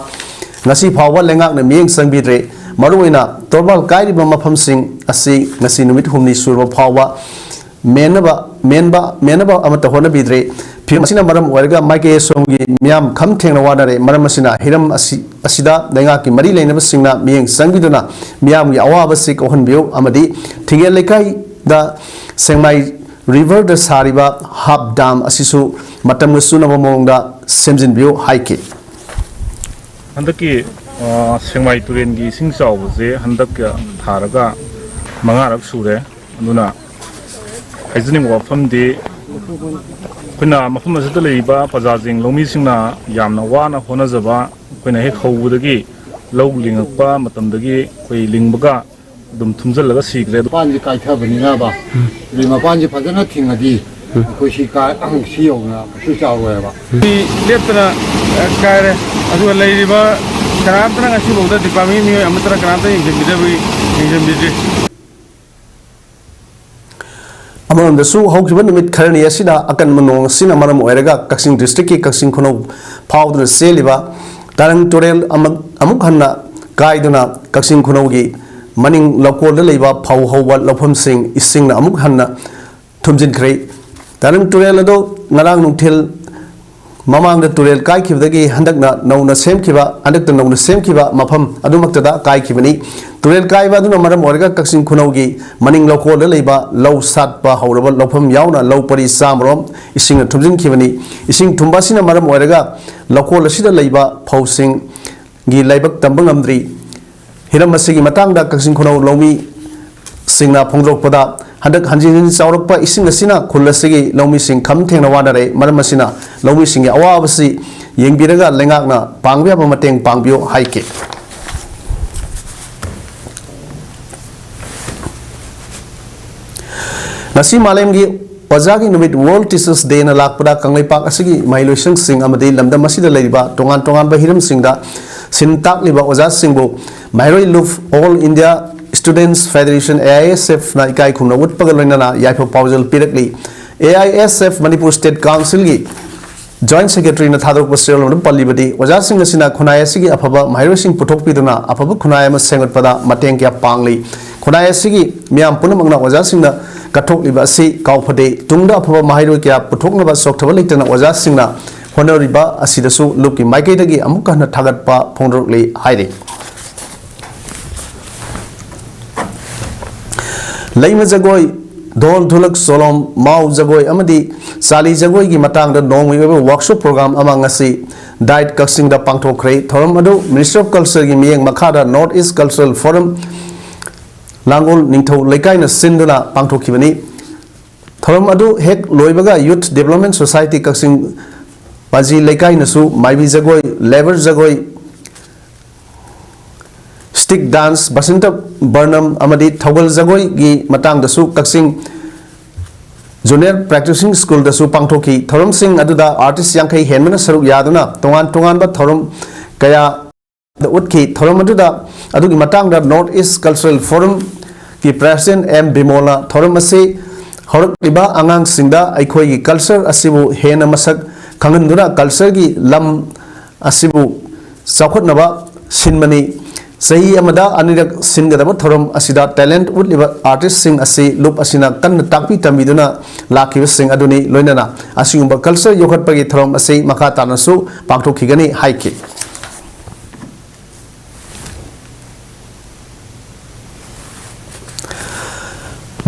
ꯉꯁꯤ ꯐꯥꯎꯕ ꯂꯩꯉꯥꯛꯅ ꯃꯤꯠꯌꯦꯡ ꯆꯪꯕꯤꯗ꯭ꯔꯦ꯫ ꯃꯔꯨꯑꯣꯏꯅ ꯇꯣꯔꯕꯥꯜ ꯀꯥꯏꯔꯤꯕ ꯃꯐꯝꯁꯤꯡ ꯑꯁꯤ ꯉꯁꯤ ꯅꯨꯃꯤꯠ ꯍꯨꯝꯅꯤ ꯁꯨꯔꯕ ꯐꯥꯎꯕ ꯃꯦꯟꯅꯕ, ꯃꯦꯟꯕ, ꯃꯦꯟꯅꯕ ꯑꯃꯠꯇ ꯍꯣꯠꯅꯕꯤꯗ꯭ꯔꯦ꯫ ꯐꯤꯕꯝ ꯑꯁꯤꯅ ꯃꯔꯝ ꯑꯣꯏꯔꯒ ꯃꯥꯏꯀꯩ ꯑꯁꯣꯝꯒꯤ ꯃꯤꯌꯥꯝ ꯈꯝ ꯊꯦꯡꯅ ꯋꯥꯅꯔꯦ꯫ ꯃꯔꯝ ꯑꯁꯤꯅ ꯍꯤꯔꯝ ꯑꯁꯤ, ꯑꯁꯤꯗ ꯂꯩꯉꯥꯛꯀꯤ ꯃꯔꯤ ꯂꯩꯅꯕꯁꯤꯡꯅ ꯃꯤꯠꯌꯦꯡ ꯆꯪꯕꯤꯗꯨꯅ ꯃꯤꯌꯥꯝꯒꯤ ꯑꯋꯥꯕꯁꯤ ꯀꯣꯛꯍꯟꯕꯤꯌꯨ ꯑꯃꯗꯤ ꯊꯤꯡꯒꯦꯜ ꯂꯩꯀꯥꯏꯗ ꯁꯦꯡꯃꯥꯏ ꯔꯤꯚꯔꯗ ꯁꯥꯔꯤꯕ ꯍꯥꯞ ꯗꯥꯝ ꯑꯁꯤꯁꯨ ꯃꯇꯝꯒ ꯆꯨꯅꯕ ꯃꯑꯣꯡꯗ ꯁꯦꯝꯖꯤꯟꯕꯤꯌꯨ ꯍꯥꯏꯈꯤ꯫ ꯍꯟꯗꯛꯀꯤ, ꯑ, ꯁꯦꯡꯃꯥꯏ ꯇꯨꯔꯦꯜꯒꯤ ꯏꯁꯤꯡ ꯆꯥꯎꯕꯁꯦ ꯍꯟꯗꯛꯀ ꯊꯥꯔꯒ ꯃꯉꯥꯔꯛ ꯁꯨꯔꯦ꯫ ꯑꯗꯨꯅ ꯍꯥꯏꯖꯅꯤꯡꯕ ꯋꯥꯐꯝꯗꯤ, ꯑꯩꯈꯣꯏꯅ ꯃꯐꯝ ꯑꯁꯤꯗ ꯂꯩꯔꯤꯕ ꯄ꯭ꯔꯖꯥꯁꯤꯡ, ꯂꯧꯃꯤꯁꯤꯡꯅ ꯌꯥꯝꯅ ꯋꯥꯅ ꯍꯣꯠꯅꯖꯕ, ꯑꯩꯈꯣꯏꯅ ꯍꯦꯛ ꯍꯧꯕꯗꯒꯤ ꯂꯧ ꯂꯤꯡꯉꯛꯄ ꯃꯇꯝꯗꯒꯤ ꯑꯩꯈꯣꯏ ꯂꯤꯡꯕꯒ ꯑꯗꯨꯝ ꯊꯨꯝꯖꯤꯜꯂꯒ ꯁꯤꯈ꯭ꯔꯦ꯫ ꯃꯄꯥꯟꯁꯦ ꯀꯥꯏꯊꯕꯅꯤꯅꯕ, ꯑꯗꯨꯒꯤ ꯃꯄꯥꯟꯁꯦ ꯐꯖꯅ ꯊꯤꯡꯉꯗꯤ ꯑꯩꯈꯣꯏ ꯁꯤ ꯀꯥ-, ꯁꯤ ꯌꯧꯅ ꯀꯩꯁꯨ ꯆꯥꯎꯔꯣꯏꯕ꯫ ꯁꯤ ꯂꯦꯞꯇꯅ, ꯑ, ꯀꯥꯏꯔꯦ꯫ ꯑꯗꯨꯒ ꯂꯩꯔꯤꯕ ꯀꯅꯥꯝꯇꯅ ꯉꯁꯤꯐꯥꯎꯗ ꯗꯤꯄꯥꯔꯠꯃꯦꯟꯒꯤ ꯃꯤꯑꯣꯏ ꯑꯃꯠꯇꯅ ꯀꯅꯥꯝꯇ ꯌꯦꯡꯁꯤꯟꯕꯤꯗꯕꯒꯤ, ꯌꯦꯡꯁꯤꯟꯕꯤꯗ꯭ꯔꯤ꯫ ꯑꯃꯔꯣꯝꯗꯁꯨ ꯍꯧꯈꯤꯕ ꯅꯨꯃꯤꯠ ꯈꯔꯅꯤ ꯑꯁꯤꯗ ꯑꯀꯟꯕ ꯅꯣꯡ ꯑꯁꯤꯅ ꯃꯔꯝ ꯑꯣꯏꯔꯒ ꯀꯛꯆꯤꯡ ꯗꯤꯁꯇ꯭ꯔꯤꯛꯀꯤ ꯀꯛꯆꯤꯡ ꯈꯨꯅꯧ ꯐꯥꯎꯗꯨꯅ ꯆꯦꯜꯂꯤꯕ ꯇꯥꯔꯪ ꯇꯨꯔꯦꯜ ꯑꯃ-, ꯑꯃꯨꯛ ꯍꯟꯅ ꯀꯥꯏꯗꯨꯅ ꯀꯛꯆꯤꯡ ꯈꯨꯅꯧꯒꯤ ꯃꯅꯤꯡ ꯂꯧꯀꯣꯜꯗ ꯂꯩꯕ ꯐꯧ ꯍꯧꯕ ꯂꯧꯐꯝꯁꯤꯡ ꯏꯁꯤꯡꯅ ꯑꯃꯨꯛ ꯍꯟꯅ ꯊꯨꯝꯖꯤꯟꯈ꯭ꯔꯦ꯫ ꯇꯥꯔꯪ ꯇꯨꯔꯦꯜ ꯑꯗꯨ ꯉꯔꯥꯡ ꯅꯨꯡꯊꯤꯜ ꯃꯃꯥꯡꯗ ꯇꯨꯔꯦꯜ ꯀꯥꯏꯈꯤꯕꯗꯒꯤ ꯍꯟꯗꯛꯅ ꯅꯧꯅ ꯁꯦꯝꯈꯤꯕ, ꯍꯟꯗꯛꯇ ꯅꯧꯅ ꯁꯦꯝꯈꯤꯕ ꯃꯐꯝ ꯑꯗꯨꯃꯛꯇꯗ ꯀꯥꯏꯈꯤꯕꯅꯤ꯫ ꯇꯨꯔꯦꯜ ꯀꯥꯏꯕ ꯑꯗꯨꯅ ꯃꯔꯝ ꯑꯣꯏꯔꯒ ꯀꯛꯆꯤꯡ ꯈꯨꯅꯧꯒꯤ ꯃꯅꯤꯡ ꯂꯧꯀꯣꯜꯗ ꯂꯩꯕ ꯂꯧ ꯁꯥꯠꯄ ꯍꯧꯔꯕ ꯂꯧꯐꯝ ꯌꯥꯎꯅ ꯂꯧ ꯄꯔꯤ ꯆꯥꯃꯔꯣꯝ ꯏꯁꯤꯡꯅ ꯊꯨꯝꯖꯤꯟꯈꯤꯕꯅꯤ꯫ ꯏꯁꯤꯡ ꯊꯨꯝꯕ ꯑꯁꯤꯅ ꯃꯔꯝ ꯑꯣꯏꯔꯒ ꯂꯧꯀꯣꯜ ꯑꯁꯤꯗ ꯂꯩꯕ ꯐꯧꯁꯤꯡꯒꯤ ꯂꯥꯏꯕꯛ ꯇꯝꯕ ꯉꯝꯗ꯭ꯔꯤ꯫ ꯍꯤꯔꯝ ꯑꯁꯤꯒꯤ ꯃꯇꯥꯡꯗ ꯀꯛꯆꯤꯡ ꯈꯨꯅꯧ ꯂꯧꯃꯤꯁꯤꯡꯅ ꯐꯣꯡꯗꯣꯔꯛꯄꯗ, ꯍꯟꯗꯛ ꯍꯟꯖꯤꯟ ꯍꯟꯖꯤꯟ ꯆꯥꯎꯔꯛꯄ ꯏꯁꯤꯡ ꯑꯁꯤꯅ ꯈꯨꯜ ꯑꯁꯤꯒꯤ ꯂꯧꯃꯤꯁꯤꯡ ꯈꯝ ꯊꯦꯡꯅ ꯋꯥꯅꯔꯦ꯫ ꯃꯔꯝ ꯑꯁꯤꯅ ꯂꯧꯃꯤꯁꯤꯡꯒꯤ ꯑꯋꯥꯕꯁꯤ ꯌꯦꯡꯕꯤꯔꯒ ꯂꯩꯉꯥꯛꯅ ꯄꯥꯡꯕ ꯌꯥꯕ ꯃꯇꯦꯡ ꯄꯥꯡꯕꯤꯌꯨ ꯍꯥꯏꯈꯤ꯫ ꯉꯁꯤ ꯃꯥꯂꯦꯝꯒꯤ ꯑꯣꯖꯥꯒꯤ ꯅꯨꯃꯤꯠ, World Teachers Dayꯅ ꯂꯥꯛꯄꯗ ꯀꯪꯂꯩꯄꯥꯛ ꯑꯁꯤꯒꯤ ꯃꯍꯩꯂꯣꯏꯁꯪꯁꯤꯡ ꯑꯃꯗꯤ ꯂꯝꯗꯝ ꯑꯁꯤꯗ ꯂꯩꯔꯤꯕ ꯇꯣꯉꯥꯟ ꯇꯣꯉꯥꯟꯕ ꯍꯤꯔꯝꯁꯤꯡꯗ ꯁꯤꯟ ꯇꯥꯛꯂꯤꯕ ꯑꯣꯖꯥꯁꯤꯡꯕꯨ ꯃꯍꯩꯔꯣꯏ ꯂꯨꯞ, All India Students Federation, AISFꯅ ꯏꯀꯥꯏ ꯈꯨꯝꯅ ꯎꯠꯄꯒ ꯂꯣꯏꯅꯅ ꯌꯥꯏꯐ ꯄꯥꯎꯖꯦꯜ ꯄꯤꯔꯛꯂꯤ꯫ AISF ꯃꯅꯤꯄꯨꯔ State Councilꯒꯤ Joint Secretaryꯅ ꯊꯥꯗꯣꯔꯛꯄ ꯆꯦꯔꯣꯜ ꯑꯗꯨ ꯄꯜꯂꯤꯕꯗꯤ, ꯑꯣꯖꯥꯁꯤꯡ ꯑꯁꯤꯅ ꯈꯨꯟꯅꯥꯏ ꯑꯁꯤꯒꯤ ꯑꯐꯕ ꯃꯍꯩꯔꯣꯏꯁꯤꯡ ꯄꯨꯊꯣꯛꯄꯤꯗꯨꯅ ꯑꯐꯕ ꯈꯨꯟꯅꯥꯏ ꯑꯃ ꯁꯦꯝꯒꯠꯄꯗ ꯃꯇꯦꯡ ꯀꯌꯥ ꯄꯥꯡꯂꯤ꯫ ꯈꯨꯟꯅꯥꯏ ꯑꯁꯤꯒꯤ ꯃꯤꯌꯥꯝ ꯄꯨꯝꯅꯃꯛꯅ ꯑꯣꯖꯥꯁꯤꯡꯅ ꯀꯠꯊꯣꯛꯂꯤꯕ ꯑꯁꯤ ꯀꯥꯎꯐꯗꯦ꯫ ꯇꯨꯡꯗ ꯑꯐꯕ ꯃꯍꯩꯔꯣꯏ ꯀꯌꯥ ꯄꯨꯊꯣꯛꯅꯕ ꯆꯣꯛꯊꯕ ꯂꯩꯇꯅ ꯑꯣꯖꯥꯁꯤꯡꯅ ꯍꯣꯠꯅꯔꯤꯕ ꯑꯁꯤꯗꯁꯨ ꯂꯨꯞꯀꯤ ꯃꯥꯏꯀꯩꯗꯒꯤ ꯑꯃꯨꯛꯀ ꯍꯟꯅ ꯊꯥꯒꯠꯄ ꯐꯣꯡꯗꯣꯔꯛꯂꯤ ꯍꯥꯏꯔꯤ꯫ ꯂꯩꯃ ꯖꯒꯣꯏ, ꯙꯣꯜ, ꯙꯨꯂꯛ, ꯆꯣꯂꯣꯝ, ꯃꯥꯎ ꯖꯒꯣꯏ ꯑꯃꯗꯤ ꯆꯥꯂꯤ ꯖꯒꯣꯏꯒꯤ ꯃꯇꯥꯡꯗ ꯅꯣꯡꯃꯒꯤ ꯑꯣꯏꯕ workshop program ꯑꯃ ꯉꯁꯤ ꯗꯥꯏꯠ ꯀꯛꯆꯤꯡꯗ ꯄꯥꯡꯊꯣꯛꯈ꯭ꯔꯦ꯫ ꯊꯧꯔꯝ ꯑꯗꯨ Ministry of Cultureꯒꯤ ꯃꯤꯠꯌꯦꯡ ꯃꯈꯥꯗ North East Cultural Forum ꯂꯥꯡꯒꯣꯜ ꯅꯤꯡꯊꯧ ꯂꯩꯀꯥꯏꯅ ꯁꯤꯟꯗꯨꯅ ꯄꯥꯡꯊꯣꯛꯈꯤꯕꯅꯤ꯫ ꯊꯧꯔꯝ ꯑꯗꯨ ꯍꯦꯛ ꯂꯣꯏꯕꯒ Youth Development Society ꯀꯛꯆꯤꯡ ꯄꯥꯖꯤ ꯂꯩꯀꯥꯏꯅꯁꯨ ꯃꯥꯏꯕꯤ ꯖꯒꯣꯏ, ꯂꯦꯕꯔ ꯖꯒꯣꯏ, stick dance, ꯕꯁꯟꯇ ꯕꯔꯅꯝ ꯑꯃꯗꯤ ꯊꯧꯒꯜ ꯖꯒꯣꯏꯒꯤ ꯃꯇꯥꯡꯗꯁꯨ ꯀꯛꯆꯤꯡ Junior Practicing Schoolꯗꯁꯨ ꯄꯥꯡꯊꯣꯛꯈꯤ꯫ ꯊꯧꯔꯝꯁꯤꯡ ꯑꯗꯨꯗ artist ꯌꯥꯡꯈꯩ ꯍꯦꯟꯕꯅ ꯁꯔꯨꯛ ꯌꯥꯗꯨꯅ ꯇꯣꯉꯥꯟ ꯇꯣꯉꯥꯟꯕ ꯊꯧꯔꯝ ꯀꯌꯥ ꯎꯠꯈꯤ꯫ ꯊꯧꯔꯝ ꯑꯗꯨꯗ, ꯑꯗꯨꯒꯤ ꯃꯇꯥꯡꯗ North East Cultural Forumꯒꯤ President ꯑꯦꯝ ꯕꯤꯃꯣꯜꯅ ꯊꯧꯔꯝ ꯑꯁꯤ ꯍꯧꯔꯛꯂꯤꯕ ꯑꯉꯥꯡꯁꯤꯡꯗ ꯑꯩꯈꯣꯏꯒꯤ culture ꯑꯁꯤꯕꯨ ꯍꯦꯟꯅ ꯃꯁꯛ ꯈꯪꯍꯟꯗꯨꯅ cultureꯒꯤ ꯂꯝ ꯑꯁꯤꯕꯨ ꯆꯥꯎꯈꯠꯅꯕ ꯁꯤꯟꯕꯅꯤ꯫ ꯆꯍꯤ ꯑꯃꯗ ꯑꯅꯤꯔꯛ ꯁꯤꯟꯒꯗꯕ ꯊꯧꯔꯝ ꯑꯁꯤꯗ talent ꯎꯠꯂꯤꯕ artistꯁꯤꯡ ꯑꯁꯤ ꯂꯨꯞ ꯑꯁꯤꯅ ꯀꯟꯅ ꯇꯥꯛꯄꯤ ꯇꯝꯕꯤꯗꯨꯅ ꯂꯥꯛꯈꯤꯕꯁꯤꯡ ꯑꯗꯨꯅꯤ꯫ ꯂꯣꯏꯅꯅ ꯑꯁꯤꯒꯨꯝꯕ culture ꯌꯣꯛꯈꯠꯄꯒꯤ ꯊꯧꯔꯝ ꯑꯁꯤ ꯃꯈꯥ ꯇꯥꯅꯁꯨ ꯄꯥꯡꯊꯣꯛꯈꯤꯒꯅꯤ ꯍꯥꯏꯈꯤ꯫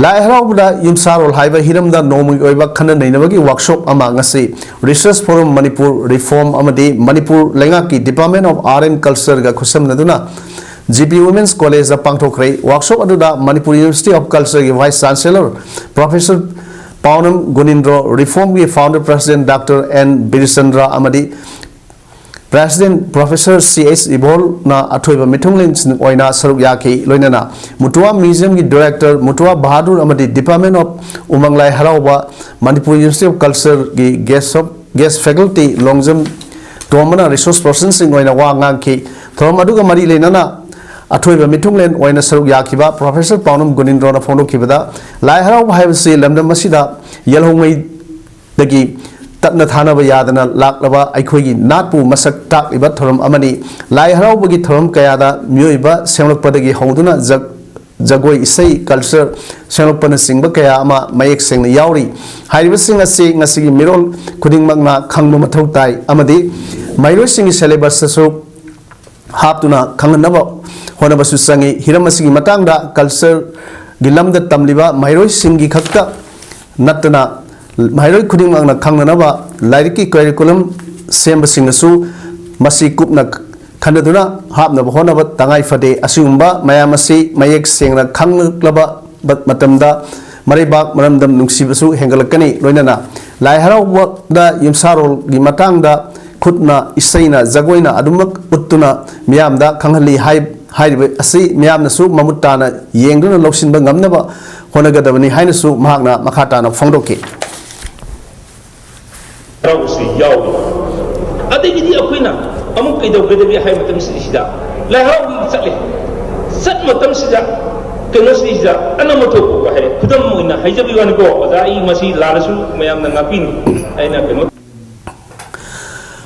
ꯂꯥꯏ ꯍꯔꯥꯎꯕꯗ ꯌꯨꯝꯁꯥꯔꯣꯜ ꯍꯥꯏꯕ ꯍꯤꯔꯝꯗ ꯅꯣꯡꯃꯒꯤ ꯑꯣꯏꯕ ꯈꯟꯅ ꯅꯩꯅꯕꯒꯤ workshop ꯑꯃ ꯉꯁꯤ Research Forum Manipur, Reform ꯑꯃꯗꯤ ꯃꯅꯤꯄꯨꯔ ꯂꯩꯉꯥꯛꯀꯤ Department of Art and Cultureꯒ ꯈꯨꯠꯁꯝꯅꯗꯨꯅ G P Women's Collegeꯗ ꯄꯥꯡꯊꯣꯛꯈ꯭ꯔꯦ꯫ Workshop ꯑꯗꯨꯗ Manipur University of Cultureꯒꯤ Vice Chancellor Professor ꯄꯥꯎꯅꯝ ꯒꯨꯅꯤꯟꯗ꯭ꯔꯣ, Reformꯒꯤ Founder President Doctor N ꯕꯤꯔꯆꯟꯗ꯭ꯔ ꯑꯃꯗꯤ President Professor C H ꯏꯕꯣꯜꯅ ꯑꯊꯣꯏꯕ ꯃꯤꯊꯨꯡꯂꯦꯟꯁꯤꯡ ꯑꯣꯏꯅ ꯁꯔꯨꯛ ꯌꯥꯈꯤ꯫ ꯂꯣꯏꯅꯅ ꯃꯨꯇꯨꯋꯥ Museumꯒꯤ Director ꯃꯨꯇꯨꯋꯥ ꯕꯍꯥꯗꯨꯔ ꯑꯃꯗꯤ Department of ꯎꯃꯪ ꯂꯥꯏ ꯍꯔꯥꯎꯕ Manipur University of Cultureꯒꯤ Guest of Guest Faculty Longjam ꯇꯣꯝꯕꯅ Resource Personꯁꯤꯡ ꯑꯣꯏꯅ ꯋꯥ ꯉꯥꯡꯈꯤ꯫ ꯊꯧꯔꯝ ꯑꯗꯨꯒ ꯃꯔꯤ ꯂꯩꯅꯅ ꯑꯊꯣꯏꯕ ꯃꯤꯊꯨꯡꯂꯦꯟ ꯑꯣꯏꯅ ꯁꯔꯨꯛ ꯌꯥꯈꯤꯕ Professor ꯄꯥꯎꯅꯝ ꯒꯨꯅꯤꯟꯗ꯭ꯔꯣꯅ ꯐꯣꯡꯗꯣꯛꯈꯤꯕꯗ, ꯂꯥꯏ ꯍꯔꯥꯎꯕ ꯍꯥꯏꯕꯁꯤ ꯂꯝꯗꯝ ꯑꯁꯤꯗ ꯌꯦꯜꯍꯧꯉꯩ ꯗꯒꯤ ꯇꯠꯅ ꯊꯥꯅꯕ ꯌꯥꯗꯅ ꯂꯥꯛꯂꯕ ꯑꯩꯈꯣꯏꯒꯤ ꯅꯥꯠꯄꯨ ꯃꯁꯛ ꯇꯥꯛꯂꯤꯕ ꯊꯧꯔꯝ ꯑꯃꯅꯤ꯫ ꯂꯥꯏ ꯍꯔꯥꯎꯕꯒꯤ ꯊꯧꯔꯝ ꯀꯌꯥꯗ ꯃꯤꯑꯣꯏꯕ ꯁꯦꯝꯂꯛꯄꯗꯒꯤ ꯍꯧꯗꯨꯅ ꯖꯒ-, ꯖꯒꯣꯏ ꯏꯁꯩ, culture ꯁꯦꯝꯂꯛꯄꯅꯆꯤꯡꯕ ꯀꯌꯥ ꯑꯃ ꯃꯌꯦꯛ ꯁꯦꯡꯅ ꯌꯥꯎꯔꯤ꯫ ꯍꯥꯏꯔꯤꯕꯁꯤꯡ ꯑꯁꯤ ꯉꯁꯤꯒꯤ ꯃꯤꯔꯣꯜ ꯈꯨꯗꯤꯡꯃꯛꯅ ꯈꯪꯕ ꯃꯊꯧ ꯇꯥꯏ ꯑꯃꯗꯤ ꯃꯍꯩꯔꯣꯏꯁꯤꯡꯒꯤ syllabusꯇꯁꯨ ꯍꯥꯞꯇꯨꯅ ꯈꯪꯍꯟꯅꯕ ꯍꯣꯠꯅꯕꯁꯨ ꯆꯪꯏ꯫ ꯍꯤꯔꯝ ꯑꯁꯤꯒꯤ ꯃꯇꯥꯡꯗ cultureꯒꯤ ꯂꯝꯗ ꯇꯝꯂꯤꯕ ꯃꯍꯩꯔꯣꯏꯁꯤꯡꯒꯤ ꯈꯛꯇ ꯅꯠꯇꯅ ꯃꯍꯩꯔꯣꯏ ꯈꯨꯗꯤꯡꯃꯛꯅ ꯈꯪꯅꯅꯕ ꯂꯥꯏꯔꯤꯛꯀꯤ curriculum ꯁꯦꯝꯕꯁꯤꯡꯅꯁꯨ ꯃꯁꯤ ꯀꯨꯞꯅ ꯈꯟꯅꯗꯨꯅ ꯍꯥꯞꯅꯕ ꯍꯣꯠꯅꯕ ꯇꯉꯥꯏ ꯐꯗꯦ꯫ ꯑꯁꯤꯒꯨꯝꯕ ꯃꯌꯥꯝ ꯑꯁꯤ ꯃꯌꯦꯛ ꯁꯦꯡꯅ ꯈꯪꯂꯛꯂꯕ ꯃꯇꯝꯗ ꯃꯔꯩꯕꯥꯛ ꯃꯔꯝꯗꯝ ꯅꯨꯡꯁꯤꯕꯁꯨ ꯍꯦꯟꯒꯠꯂꯛꯀꯅꯤ꯫ ꯂꯣꯏꯅꯅ ꯂꯥꯏ ꯍꯔꯥꯎꯕꯗ ꯌꯨꯝꯁꯥꯔꯣꯜꯒꯤ ꯃꯇꯥꯡꯗ ꯈꯨꯠꯅ, ꯏꯁꯩꯅ, ꯖꯒꯣꯏꯅ ꯑꯗꯨꯃꯛ ꯎꯠꯇꯨꯅ ꯃꯤꯌꯥꯝꯗ ꯈꯪꯍꯜꯂꯤ꯫ ꯍꯥꯏ-, ꯍꯥꯏꯔꯤꯕ ꯑꯁꯤ ꯃꯤꯌꯥꯝꯅꯁꯨ ꯃꯃꯨꯠ ꯇꯥꯅ ꯌꯦꯡꯗꯨꯅ ꯂꯧꯁꯤꯟꯕ ꯉꯝꯅꯕ ꯍꯣꯠꯅꯒꯗꯕꯅꯤ ꯍꯥꯏꯅꯁꯨ ꯃꯍꯥꯛꯅ ꯃꯈꯥ ꯇꯥꯅ ꯐꯣꯡꯗꯣꯛꯈꯤ꯫ ꯌꯥꯎꯕꯁꯨ ꯌꯥꯎꯏ꯫ ꯑꯗꯒꯤꯗꯤ ꯑꯩꯈꯣꯏꯅ ꯑꯃꯨꯛ ꯀꯩꯗꯧꯒꯗꯒꯦ ꯍꯥꯏꯕ ꯃꯇꯝꯁꯤꯗ ꯂꯥꯏ ꯍꯔꯥꯎꯕꯒꯤ ꯆꯠꯂꯦ꯫ ꯆꯠ ꯃꯇꯝꯁꯤꯗ ꯀꯩꯅꯣꯁꯤꯗ ꯑꯅꯝꯕ ꯊꯣꯛꯄ ꯍꯥꯏꯔꯦ꯫ ꯈꯨꯗꯝ ꯑꯣꯏꯅ ꯍꯥꯏꯖꯕꯒꯤ ꯋꯥꯅꯤꯀꯣ ꯑꯣꯖꯥ, ꯑꯩ ꯃꯁꯤ ꯂꯥꯜꯂꯁꯨ ꯃꯌꯥꯝꯅ ꯉꯥꯛꯄꯤꯅꯤ꯫ ꯑꯩꯅ ꯀꯩꯅꯣ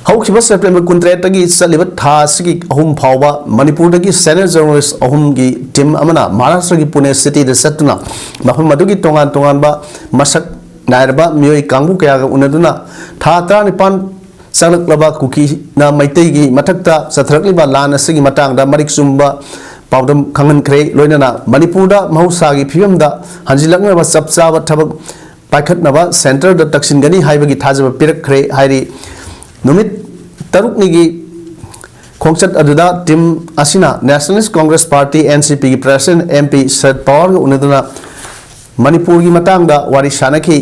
ꯍꯧꯈꯤꯕ September ꯀꯨꯟꯇꯔꯦꯠꯇꯒꯤ ꯆꯠꯂꯤꯕ ꯊꯥ ꯑꯁꯤꯒꯤ ꯑꯍꯨꯝ ꯐꯥꯎꯕ ꯃꯅꯤꯄꯨꯔꯗꯒꯤ senior journalist ꯑꯍꯨꯝꯒꯤ team ꯑꯃꯅ ꯃꯍꯥꯔꯥꯁꯇ꯭ꯔꯒꯤ ꯄꯨꯅꯦ cityꯗ ꯆꯠꯇꯨꯅ ꯃꯐꯝ ꯑꯗꯨꯒꯤ ꯇꯣꯉꯥꯟ ꯇꯣꯉꯥꯟꯕ ꯃꯁꯛ ꯅꯥꯏꯔꯕ ꯃꯤꯑꯣꯏ ꯀꯥꯡꯕꯨ ꯀꯌꯥꯒ ꯎꯅꯗꯨꯅ ꯊꯥ ꯇꯔꯥꯅꯤꯄꯥꯟ ꯆꯪꯂꯛꯂꯕ ꯀꯨꯀꯤꯅ ꯃꯩꯇꯩꯒꯤ ꯃꯊꯛꯇ ꯆꯠꯊꯔꯛꯂꯤꯕ ꯂꯥꯟ ꯑꯁꯤꯒꯤ ꯃꯇꯥꯡꯗ ꯃꯔꯤꯛ ꯆꯨꯝꯕ ꯄꯥꯎꯗꯝ ꯈꯪꯍꯟꯈ꯭ꯔꯦ꯫ ꯂꯣꯏꯅꯅ ꯃꯅꯤꯄꯨꯔꯗ ꯃꯍꯧꯁꯥꯒꯤ ꯐꯤꯕꯝꯗ ꯍꯟꯖꯤꯜꯂꯛꯅꯕ ꯆꯞ ꯆꯥꯕ ꯊꯕꯛ ꯄꯥꯏꯈꯠꯅꯕ centreꯗ ꯇꯛꯁꯤꯟꯒꯅꯤ ꯍꯥꯏꯕꯒꯤ ꯊꯥꯖꯕ ꯄꯤꯔꯛꯈ꯭ꯔꯦ ꯍꯥꯏꯔꯤ꯫ ꯅꯨꯃꯤꯠ ꯇꯔꯨꯛꯅꯤꯒꯤ ꯈꯣꯡꯆꯠ ꯑꯗꯨꯗ team ꯑꯁꯤꯅ Nationalist Congress Party, NCPꯒꯤ President, MP ꯁꯔꯗ ꯄꯋꯥꯔꯒ ꯎꯅꯗꯨꯅ ꯃꯅꯤꯄꯨꯔꯒꯤ ꯃꯇꯥꯡꯗ ꯋꯥꯔꯤ ꯁꯥꯅꯈꯤ꯫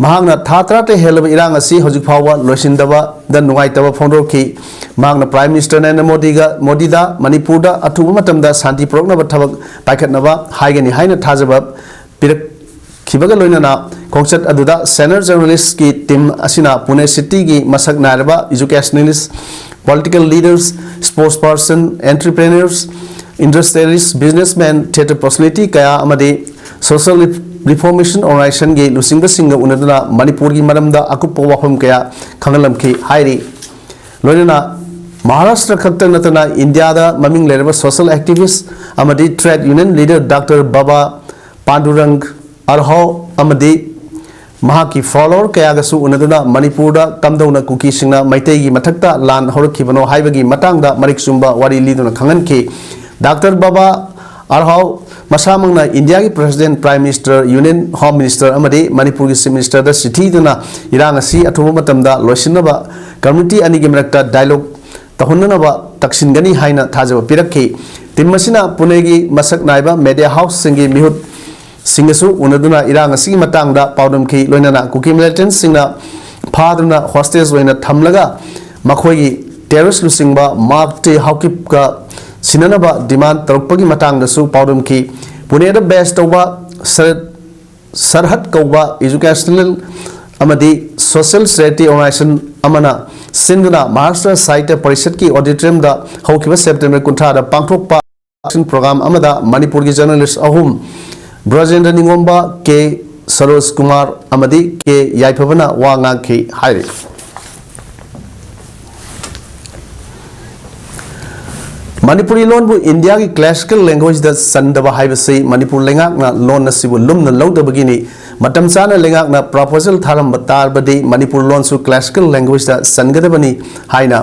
ꯃꯍꯥꯛꯅ ꯊꯥ ꯇꯔꯥꯇꯔꯦꯠ ꯍꯦꯜꯂꯕ ꯏꯔꯥꯡ ꯑꯁꯤ ꯍꯧꯖꯤꯛ ꯐꯥꯎꯕ ꯂꯣꯏꯁꯤꯟꯗꯕꯗ ꯅꯨꯡꯉꯥꯏꯇꯕ ꯐꯣꯡꯗꯣꯛꯈꯤ꯫ ꯃꯍꯥꯛꯅ Prime Minister ꯅꯔꯦꯟꯗ꯭ꯔ ꯃꯣꯗꯤꯒ, ꯃꯣꯗꯤꯗ ꯃꯅꯤꯄꯨꯔꯗ ꯑꯊꯨꯕ ꯃꯇꯝꯗ ꯁꯥꯟꯇꯤ ꯄꯨꯔꯛꯅꯕ ꯊꯕꯛ ꯄꯥꯏꯈꯠꯅꯕ ꯍꯥꯏꯒꯅꯤ ꯍꯥꯏꯅ ꯊꯥꯖꯕ ꯄꯤꯔꯛꯈꯤꯕꯒ ꯂꯣꯏꯅꯅ, ꯈꯣꯡꯆꯠ ꯑꯗꯨꯗ Senior Journalist ꯀꯤ team ꯑꯁꯤꯅ ꯄꯨꯅꯦ city ꯒꯤ ꯃꯁꯛ ꯅꯥꯏꯔꯕ educationalist, political leaders, sports person, entrepreneurs, industrialist, businessman, theatre personality ꯀꯌꯥ ꯑꯃꯗꯤ social reformation organization ꯒꯤ ꯂꯨꯆꯤꯡꯕꯁꯤꯡꯒ ꯎꯅꯗꯨꯅ ꯃꯅꯤꯄꯨꯔꯒꯤ ꯃꯔꯝꯗ ꯑꯀꯨꯞꯄ ꯋꯥꯐꯝ ꯀꯌꯥ ꯈꯪꯍꯜꯂꯝꯈꯤ ꯍꯥꯏꯔꯤ꯫ ꯂꯣꯏꯅꯅ ꯃꯍꯥꯔꯥꯁꯇ꯭ꯔ ꯈꯛꯇ ꯅꯠꯇꯅ ꯏꯟꯗꯤꯌꯥꯗ ꯃꯃꯤꯡ ꯂꯩꯔꯕ social activist ꯑꯃꯗꯤ trade union leader Doctor ꯕꯥꯕꯥ ꯄꯥꯟꯗꯨꯔꯪ ꯑꯔꯍꯥꯎ ꯑꯃꯗꯤ ꯃꯍꯥꯛꯀꯤ follower ꯀꯌꯥꯒꯁꯨ ꯎꯅꯗꯨꯅ ꯃꯅꯤꯄꯨꯔꯗ ꯀꯝꯗꯧꯅ ꯀꯨꯀꯤꯁꯤꯡꯅ ꯃꯩꯇꯩꯒꯤ ꯃꯊꯛꯇ ꯂꯥꯟ ꯍꯧꯔꯛꯈꯤꯕꯅꯣ ꯍꯥꯏꯕꯒꯤ ꯃꯇꯥꯡꯗ ꯃꯔꯤꯛ ꯆꯨꯝꯕ ꯋꯥꯔꯤ ꯂꯤꯗꯨꯅ ꯈꯪꯍꯟꯈꯤ꯫ ꯗꯥꯛꯇꯔ ꯕꯥꯕꯥ ꯑꯔꯍꯥꯎ ꯃꯁꯥꯃꯛꯅ ꯏꯟꯗꯤꯌꯥꯒꯤ President, Prime Minister, Union Home Minister ꯑꯃꯗꯤ ꯃꯅꯤꯄꯨꯔꯒꯤ Chief Minister ꯗ ꯆꯤꯊꯤ ꯏꯗꯨꯅ ꯏꯔꯥꯡ ꯑꯁꯤ ꯑꯊꯨꯕ ꯃꯇꯝꯗ ꯂꯣꯏꯁꯤꯟꯅꯕ community ꯑꯅꯤꯒꯤ ꯃꯔꯛꯇ dialogue ꯇꯧꯍꯟꯅꯅꯕ ꯇꯛꯁꯤꯟꯒꯅꯤ ꯍꯥꯏꯅ ꯊꯥꯖꯕ ꯄꯤꯔꯛꯈꯤ꯫ Team ꯑꯁꯤꯅ ꯄꯨꯅꯦꯒꯤ ꯃꯁꯛ ꯅꯥꯏꯕ media house ꯁꯤꯡꯒꯤ ꯃꯤꯍꯨꯠꯁꯤꯡꯒꯁꯨ ꯎꯅꯗꯨꯅ ꯏꯔꯥꯡ ꯑꯁꯤꯒꯤ ꯃꯇꯥꯡꯗ ꯄꯥꯎꯗꯝꯈꯤ꯫ ꯂꯣꯏꯅꯅ ꯀꯨꯀꯤ militant ꯁꯤꯡꯅ ꯐꯥꯗꯨꯅ hostage ꯑꯣꯏꯅ ꯊꯝꯂꯒ ꯃꯈꯣꯏꯒꯤ terrorist ꯂꯨꯆꯤꯡꯕ ꯃꯥꯔꯛ ꯇꯤ ꯍꯥꯎꯀꯤꯞꯀ ꯁꯤꯟꯅꯅꯕ demand ꯇꯧꯔꯛꯄꯒꯤ ꯃꯇꯥꯡꯗꯁꯨ ꯄꯥꯎꯗꯝꯈꯤ꯫ ꯄꯨꯅꯦꯗ base ꯇꯧꯕ ꯁꯔꯠ ꯁꯔꯍꯠ ꯀꯧꯕ educational ꯑꯃꯗꯤ social charity organization ꯑꯃꯅ ꯁꯤꯟꯗꯨꯅ ꯃꯍꯥꯔꯥꯁꯇ꯭ꯔ ꯁꯥꯍꯤꯇ꯭ꯌ ꯄꯔꯤꯁꯠꯀꯤ auditorium ꯗ ꯍꯧꯈꯤꯕ September ꯀꯨꯟꯊ꯭ꯔꯥꯗ ꯄꯥꯡꯊꯣꯛꯄ action program ꯑꯃꯗ ꯃꯅꯤꯄꯨꯔꯒꯤ journalist ꯑꯍꯨꯝ, ꯕ꯭ꯔꯖꯦꯟꯗ꯭ꯔ ꯅꯤꯉꯣꯝꯕ, ꯀꯦ ꯁꯔꯣꯖ ꯀꯨꯃꯥꯔ ꯑꯃꯗꯤ ꯀꯦ ꯌꯥꯏꯐꯕꯅ ꯋꯥ ꯉꯥꯡꯈꯤ ꯍꯥꯏꯔꯤ꯫ ꯃꯅꯤꯄꯨꯔꯤ ꯂꯣꯟꯕꯨ ꯏꯟꯗꯤꯌꯥꯒꯤ classical language ꯗ ꯆꯟꯗꯕ ꯍꯥꯏꯕꯁꯤ ꯃꯅꯤꯄꯨꯔ ꯂꯩꯉꯥꯛꯅ ꯂꯣꯟ ꯑꯁꯤꯕꯨ ꯂꯨꯝꯅ ꯂꯧꯗꯕꯒꯤꯅꯤ꯫ ꯃꯇꯝ ꯆꯥꯅ ꯂꯩꯉꯥꯛꯅ proposal ꯊꯥꯔꯝꯕ ꯇꯥꯔꯕꯗꯤ ꯃꯅꯤꯄꯨꯔ ꯂꯣꯟꯁꯨ classical language ꯗ ꯆꯟꯒꯗꯕꯅꯤ ꯍꯥꯏꯅ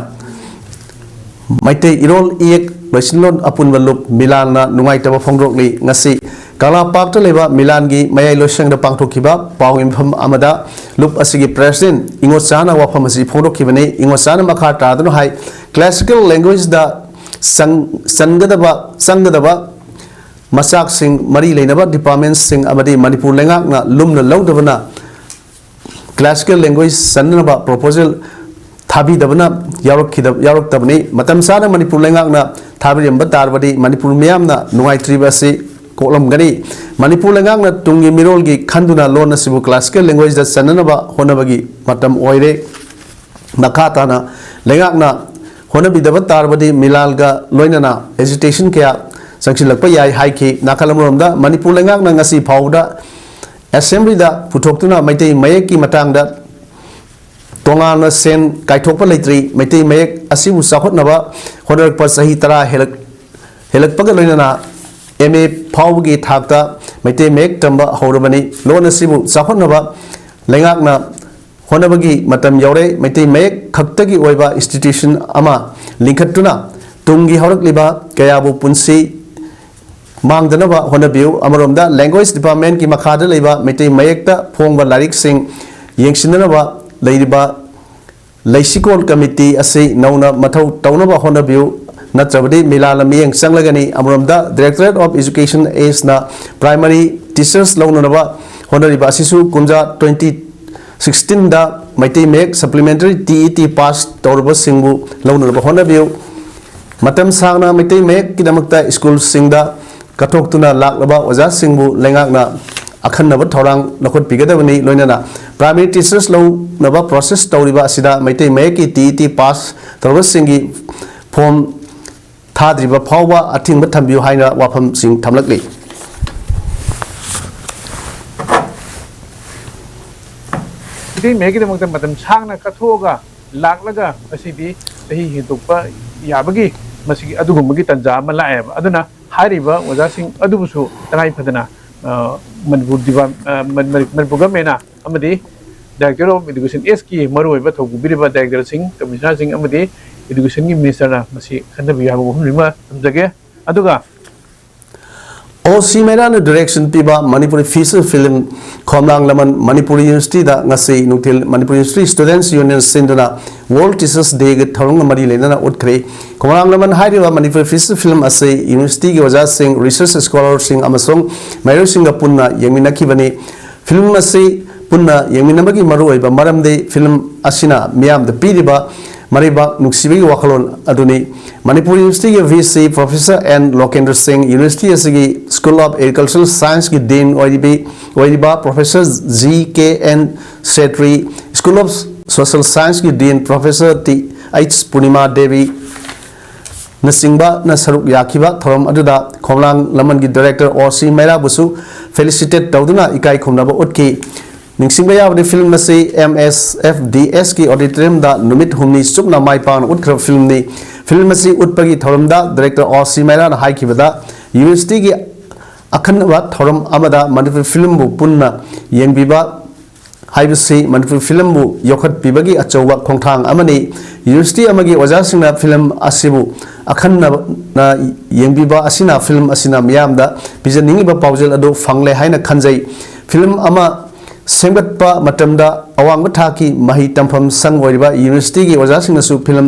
ꯃꯩꯇꯩ ꯏꯔꯣꯜ ꯏꯌꯦꯛ ꯂꯣꯏꯁꯤꯟꯂꯣꯟ ꯑꯄꯨꯟꯕ ꯂꯨꯞ ꯃꯤꯂꯥꯟꯅ ꯅꯨꯡꯉꯥꯏꯇꯕ ꯐꯣꯡꯗꯣꯛꯂꯤ꯫ ꯉꯁꯤ ꯀꯪꯂꯥ ꯄꯥꯔꯛꯇ ꯂꯩꯕ ꯃꯤꯂꯥꯟꯒꯤ ꯃꯌꯥꯏ ꯂꯣꯏꯁꯪꯗ ꯄꯥꯡꯊꯣꯛꯈꯤꯕ ꯄꯥꯎ ꯃꯤꯐꯝ ꯑꯃꯗ ꯂꯨꯞ ꯑꯁꯤꯒꯤ president ꯏꯉꯣꯆꯥꯅ ꯋꯥꯐꯝ ꯑꯁꯤ ꯐꯣꯡꯗꯣꯛꯈꯤꯕꯅꯤ꯫ ꯏꯉꯣꯆꯥꯅ ꯃꯈꯥ ꯇꯥꯗꯨꯅ ꯍꯥꯏ, classical language ꯗ ꯆꯪ-, ꯆꯟꯒꯗꯕ, ꯆꯪꯒꯗꯕ ꯃꯆꯥꯛꯁꯤꯡ, ꯃꯔꯤ ꯂꯩꯅꯕ department ꯁꯤꯡ ꯑꯃꯗꯤ ꯃꯅꯤꯄꯨꯔ ꯂꯩꯉꯥꯛꯅ ꯂꯨꯝꯅ ꯂꯧꯗꯕꯅ classical language ꯆꯟꯅꯅꯕ proposal ꯊꯥꯕꯤꯗꯕꯅ ꯌꯥꯎꯔꯛꯈꯤꯗ-, ꯌꯥꯎꯔꯛꯇꯕꯅꯤ꯫ ꯃꯇꯝ ꯆꯥꯅ ꯃꯅꯤꯄꯨꯔ ꯂꯩꯉꯥꯛꯅ ꯊꯥꯕꯤꯔꯝꯕ ꯇꯥꯔꯕꯗꯤ ꯃꯅꯤꯄꯨꯔ ꯃꯤꯌꯥꯝꯅ ꯅꯨꯡꯉꯥꯏꯇ꯭ꯔꯤꯕ ꯑꯁꯤ ꯀꯣꯛꯂꯝꯒꯅꯤ꯫ ꯃꯅꯤꯄꯨꯔ ꯂꯩꯉꯥꯛꯅ ꯇꯨꯡꯒꯤ ꯃꯤꯔꯣꯜꯒꯤ ꯈꯟꯗꯨꯅ ꯂꯣꯟ ꯑꯁꯤꯕꯨ classical languageꯗ ꯆꯟꯅꯅꯕ ꯍꯣꯠꯅꯕꯒꯤ ꯃꯇꯝ ꯑꯣꯏꯔꯦ꯫ ꯃꯈꯥ ꯇꯥꯅ ꯂꯩꯉꯥꯛꯅ ꯍꯣꯠꯅꯕꯤꯗꯕ ꯇꯥꯔꯕꯗꯤ ꯃꯤꯂꯥꯜꯒ ꯂꯣꯏꯅꯅ agitation ꯀꯌꯥ ꯆꯪꯁꯤꯜꯂꯛꯄ ꯌꯥꯏ ꯍꯥꯏꯈꯤ꯫ ꯅꯥꯀꯜ ꯑꯃꯔꯣꯝꯗ ꯃꯅꯤꯄꯨꯔ ꯂꯩꯉꯥꯛꯅ ꯉꯁꯤ ꯐꯥꯎꯕꯗ assemblyꯗ ꯄꯨꯊꯣꯛꯇꯨꯅ ꯃꯩꯇꯩ ꯃꯌꯦꯛꯀꯤ ꯃꯇꯥꯡꯗ ꯇꯣꯉꯥꯟꯅ ꯁꯦꯟ ꯀꯥꯏꯊꯣꯛꯄ ꯂꯩꯇ꯭ꯔꯤ꯫ ꯃꯩꯇꯩ ꯃꯌꯦꯛ ꯑꯁꯤꯕꯨ ꯆꯥꯎꯈꯠꯅꯕ ꯍꯣꯠꯅꯔꯛꯄ ꯆꯍꯤ ꯇꯔꯥ ꯍꯦꯜꯂꯛ-, ꯍꯦꯜꯂꯛꯄꯒ ꯂꯣꯏꯅꯅ M A ꯐꯥꯎꯕꯒꯤ ꯊꯥꯛꯇ ꯃꯩꯇꯩ ꯃꯌꯦꯛ ꯇꯝꯕ ꯍꯧꯔꯕꯅꯤ꯫ ꯂꯣꯟ ꯑꯁꯤꯕꯨ ꯆꯥꯎꯈꯠꯅꯕ ꯂꯩꯉꯥꯛꯅ ꯍꯣꯠꯅꯕꯒꯤ ꯃꯇꯝ ꯌꯧꯔꯦ꯫ ꯃꯩꯇꯩ ꯃꯌꯦꯛ ꯈꯛꯇꯒꯤ ꯑꯣꯏꯕ institution ꯑꯃ ꯂꯤꯡꯈꯠꯇꯨꯅ ꯇꯨꯡꯒꯤ ꯍꯧꯔꯛꯂꯤꯕ ꯀꯌꯥꯕꯨ ꯄꯨꯟꯁꯤ ꯃꯥꯡꯗꯅꯕ ꯍꯣꯠꯅꯕꯤꯌꯨ꯫ ꯑꯃꯔꯣꯝꯗ language departmentꯀꯤ ꯃꯈꯥꯗ ꯂꯩꯕ ꯃꯩꯇꯩ ꯃꯌꯦꯛꯇ ꯐꯣꯡꯕ ꯂꯥꯏꯔꯤꯛꯁꯤꯡ ꯌꯦꯡꯁꯤꯟꯅꯅꯕ ꯂꯩꯔꯤꯕ ꯂꯩꯁꯤꯀꯣꯜ committee ꯑꯁꯤ ꯅꯧꯅ ꯃꯊꯧ ꯇꯧꯅꯕ ꯍꯣꯠꯅꯕꯤꯌꯨ, ꯅꯠꯇ꯭ꯔꯕꯗꯤ ꯃꯤꯂꯥꯜꯅ ꯃꯤꯠꯌꯦꯡ ꯆꯪꯂꯒꯅꯤ꯫ ꯑꯃꯔꯣꯝꯗ Directorate of Education Sna primary teachers ꯂꯧꯅꯅꯕ ꯍꯣꯠꯅꯔꯤꯕ ꯑꯁꯤꯁꯨ ꯀꯨꯝꯖꯥ twenty sixteenꯗ ꯃꯩꯇꯩ ꯃꯌꯦꯛ supplementary TET pass ꯇꯧꯔꯕꯁꯤꯡꯕꯨ ꯂꯧꯅꯅꯕ ꯍꯣꯠꯅꯕꯤꯌꯨ꯫ ꯃꯇꯝ ꯁꯥꯡꯅ ꯃꯩꯇꯩ ꯃꯌꯦꯛꯀꯤꯗꯃꯛꯇ ꯁ꯭ꯀꯨꯜꯁꯤꯡꯗ ꯀꯠꯊꯣꯛꯇꯨꯅ ꯂꯥꯛꯂꯕ ꯑꯣꯖꯥꯁꯤꯡꯕꯨ ꯂꯩꯉꯥꯛꯅ ꯑꯈꯟꯅꯕ ꯊꯧꯔꯥꯡ ꯂꯧꯈꯠꯄꯤꯒꯗꯕꯅꯤ꯫ ꯂꯣꯏꯅꯅ primary teachers ꯂꯧꯅꯕ process ꯇꯧꯔꯤꯕ ꯑꯁꯤꯗ ꯃꯩꯇꯩ ꯃꯌꯦꯛꯀꯤ TET pass ꯇꯧꯔꯕꯁꯤꯡꯒꯤ form ꯊꯥꯗ꯭ꯔꯤꯕ ꯐꯥꯎꯕ ꯑꯊꯤꯡꯕ ꯊꯝꯕꯤꯌꯨ ꯍꯥꯏꯅ ꯋꯥꯐꯝꯁꯤꯡ ꯊꯝꯂꯛꯂꯤ꯫ ꯃꯩꯇꯩ ꯃꯌꯦꯛꯀꯤꯗꯃꯛꯇ ꯃꯇꯝ ꯁꯥꯡꯅ ꯀꯠꯊꯣꯛꯑꯒ ꯂꯥꯛꯂꯒ ꯉꯁꯤꯗꯤ ꯆꯍꯤ ꯍꯦꯟꯗꯣꯛꯄ ꯌꯥꯕꯒꯤ ꯃꯁꯤꯒꯤ ꯑꯗꯨꯒꯨꯝꯕꯒꯤ ꯇꯥꯟꯖꯥ ꯑꯃ ꯂꯥꯛꯑꯦꯕ꯫ ꯑꯗꯨꯅ ꯍꯥꯏꯔꯤꯕ ꯑꯣꯖꯥꯁꯤꯡ ꯑꯗꯨꯕꯨꯁꯨ ꯇꯉꯥꯏ ꯐꯗꯅ, ꯑ, ꯃꯅꯤꯄꯨꯔ ꯗꯤꯄꯥꯔꯠ-, ꯑ, ꯃꯅꯤ-, ꯃꯅꯤ-, ꯃꯅꯤꯄꯨꯔ ꯒꯚꯔꯟꯃꯦꯟꯅ ꯑꯃꯗꯤ Directorate of Education Sna ꯒꯤ ꯃꯔꯨꯑꯣꯏꯕ ꯊꯧ ꯄꯨꯕꯤꯔꯤꯕ directorꯁꯤꯡ, commissionerꯁꯤꯡ ꯑꯃꯗꯤ educationꯒꯤ ministerꯅ ꯃꯁꯤ ꯈꯟꯊꯕꯤꯌꯨ ꯍꯥꯏꯕ ꯋꯥꯐꯝꯁꯤꯃ ꯊꯝꯖꯒꯦ꯫ ꯑꯗꯨꯒ ꯑꯣ ꯁꯤ ꯃꯩꯔꯥꯅ direction ꯄꯤꯕ ꯃꯅꯤꯄꯨꯔꯤ feature film ꯈꯣꯝꯂꯥꯡ ꯂꯃꯟ ꯃꯅꯤꯄꯨꯔ universityꯗ ꯉꯁꯤ ꯅꯨꯡꯊꯤꯜ ꯃꯅꯤꯄꯨꯔ university students union ꯁꯤꯟꯗꯨꯅ World Teachers Dayꯒꯤ ꯊꯧꯔꯝꯒ ꯃꯔꯤ ꯂꯩꯅꯅ ꯎꯠꯈ꯭ꯔꯦ꯫ ꯈꯣꯝꯂꯥꯡ ꯂꯃꯟ ꯍꯥꯏꯔꯤꯕ ꯃꯅꯤꯄꯨꯔꯤ feature film ꯑꯁꯤ universityꯒꯤ ꯑꯣꯖꯥꯁꯤꯡ, research scholarꯁꯤꯡ ꯑꯃꯁꯨꯡ ꯃꯍꯩꯔꯣꯏꯁꯤꯡꯒ ꯄꯨꯟꯅ ꯌꯦꯡꯃꯤꯟꯅꯈꯤꯕꯅꯤ꯫ Film ꯑꯁꯤ ꯄꯨꯟꯅ ꯌꯦꯡꯃꯤꯟꯅꯕꯒꯤ ꯃꯔꯨꯑꯣꯏꯕ ꯃꯔꯝꯗꯤ ꯐꯤꯂꯝ ꯑꯁꯤꯅ ꯃꯤꯌꯥꯝꯗ ꯄꯤꯔꯤꯕ ꯃꯔꯩꯕꯥꯛ ꯅꯨꯡꯁꯤꯕꯒꯤ ꯋꯥꯈꯜꯂꯣꯟ ꯑꯗꯨꯅꯤ꯫ ꯃꯅꯤꯄꯨꯔ ꯌꯨꯅꯤꯚꯔꯁꯤꯇꯤꯒꯤ ꯚꯤ ꯁꯤ ꯄ꯭ꯔꯣꯐꯦꯁꯔ ꯑꯦꯟ ꯂꯣꯀꯦꯟꯗ꯭ꯔ ꯁꯤꯡ ꯌꯨꯅꯤꯚꯔꯁꯤꯇꯤ ꯑꯁꯤꯒꯤ ꯁ꯭ꯀꯨꯜ ꯑꯣꯐ ꯑꯦꯒ꯭ꯔꯤꯀꯜꯆꯔꯦꯜ ꯁꯥꯏꯟꯁꯀꯤ ꯗꯤꯟ ꯑꯣꯏꯔꯤꯕꯤ ꯑꯣꯏꯔꯤꯕ professor G K N Chhetri, school of social ꯁꯥꯏꯟꯁꯀꯤ dean professor T H Purnima Devi ꯅꯆꯤꯡꯕꯅ ꯁꯔꯨꯛ ꯌꯥꯈꯤꯕ ꯊꯧꯔꯝ ꯑꯗꯨꯗ ꯈꯣꯝꯂꯥꯡ ꯂꯃꯟꯒꯤ ꯗꯥꯏꯔꯦꯛꯇꯔ ꯑꯣ ꯁꯤ ꯃꯩꯔꯥꯕꯨꯁꯨ ꯐꯦꯂꯤꯁꯤꯇꯦꯠ ꯇꯧꯗꯨꯅ ꯏꯀꯥꯏ ꯈꯨꯝꯅꯕ ꯎꯠꯈꯤ꯫ ꯅꯤꯡꯁꯤꯡꯕ ꯌꯥꯕꯗꯤ ꯐꯤꯂꯝ ꯑꯁꯤ ꯑꯦꯝ ꯑꯦꯁ ꯑꯦꯐ ꯗꯤ ꯑꯦꯁꯀꯤ ꯑꯣꯗꯤꯇꯣꯔꯤꯌꯝꯗ ꯅꯨꯃꯤꯠ ꯍꯨꯝꯅꯤ ꯆꯨꯞꯅ ꯃꯥꯏ ꯄꯥꯛꯅ ꯎꯠꯈ꯭ꯔꯕ ꯐꯤꯂꯝꯅꯤ꯫ ꯐꯤꯂꯝ ꯑꯁꯤ ꯎꯠꯄꯒꯤ ꯊꯧꯔꯝꯗ ꯗꯥꯏꯔꯦꯛꯇꯔ ꯑꯣ ꯁꯤ ꯃꯩꯔꯥꯅ ꯍꯥꯏꯈꯤꯕꯗ ꯌꯨꯅꯤꯚꯔꯁꯤꯇꯤꯒꯤ ꯑꯈꯟꯅꯕ ꯊꯧꯔꯝ ꯑꯃꯗ ꯃꯅꯤꯄꯨꯔꯤ ꯐꯤꯂꯝꯕꯨ ꯄꯨꯟꯅ ꯌꯦꯡꯕꯤꯕ ꯍꯥꯏꯕꯁꯤ ꯃꯅꯤꯄꯨꯔꯤ ꯐꯤꯂꯝꯕꯨ ꯌꯣꯛꯈꯠꯄꯤꯕꯒꯤ ꯑꯆꯧꯕ ꯈꯣꯡꯊꯥꯡ ꯑꯃꯅꯤ꯫ ꯌꯨꯅꯤꯚꯔꯁꯤꯇꯤ ꯑꯃꯒꯤ ꯑꯣꯖꯥꯁꯤꯡꯅ ꯐꯤꯂꯝ ꯑꯁꯤꯕꯨ ꯑꯈꯟꯅꯅ ꯌꯦꯡꯕꯤꯕ ꯑꯁꯤꯅ ꯐꯤꯂꯝ ꯑꯁꯤꯅ ꯃꯤꯌꯥꯝꯗ ꯄꯤꯖꯅꯤꯡꯉꯤꯕ ꯄꯥꯎꯖꯦꯜ ꯑꯗꯨ ꯐꯪꯂꯦ ꯍꯥꯏꯅ ꯈꯟꯖꯩ꯫ ꯐꯤꯂꯝ ꯑꯃ ꯁꯦꯝꯒꯠꯄ ꯃꯇꯝꯗ ꯑꯋꯥꯡꯕ ꯊꯥꯛꯀꯤ ꯃꯍꯩ ꯇꯝꯐꯝ ꯁꯪ ꯑꯣꯏꯔꯤꯕ ꯌꯨꯅꯤꯚꯔꯁꯤꯇꯤꯒꯤ ꯑꯣꯖꯥꯁꯤꯡꯅꯁꯨ ꯐꯤꯂꯝ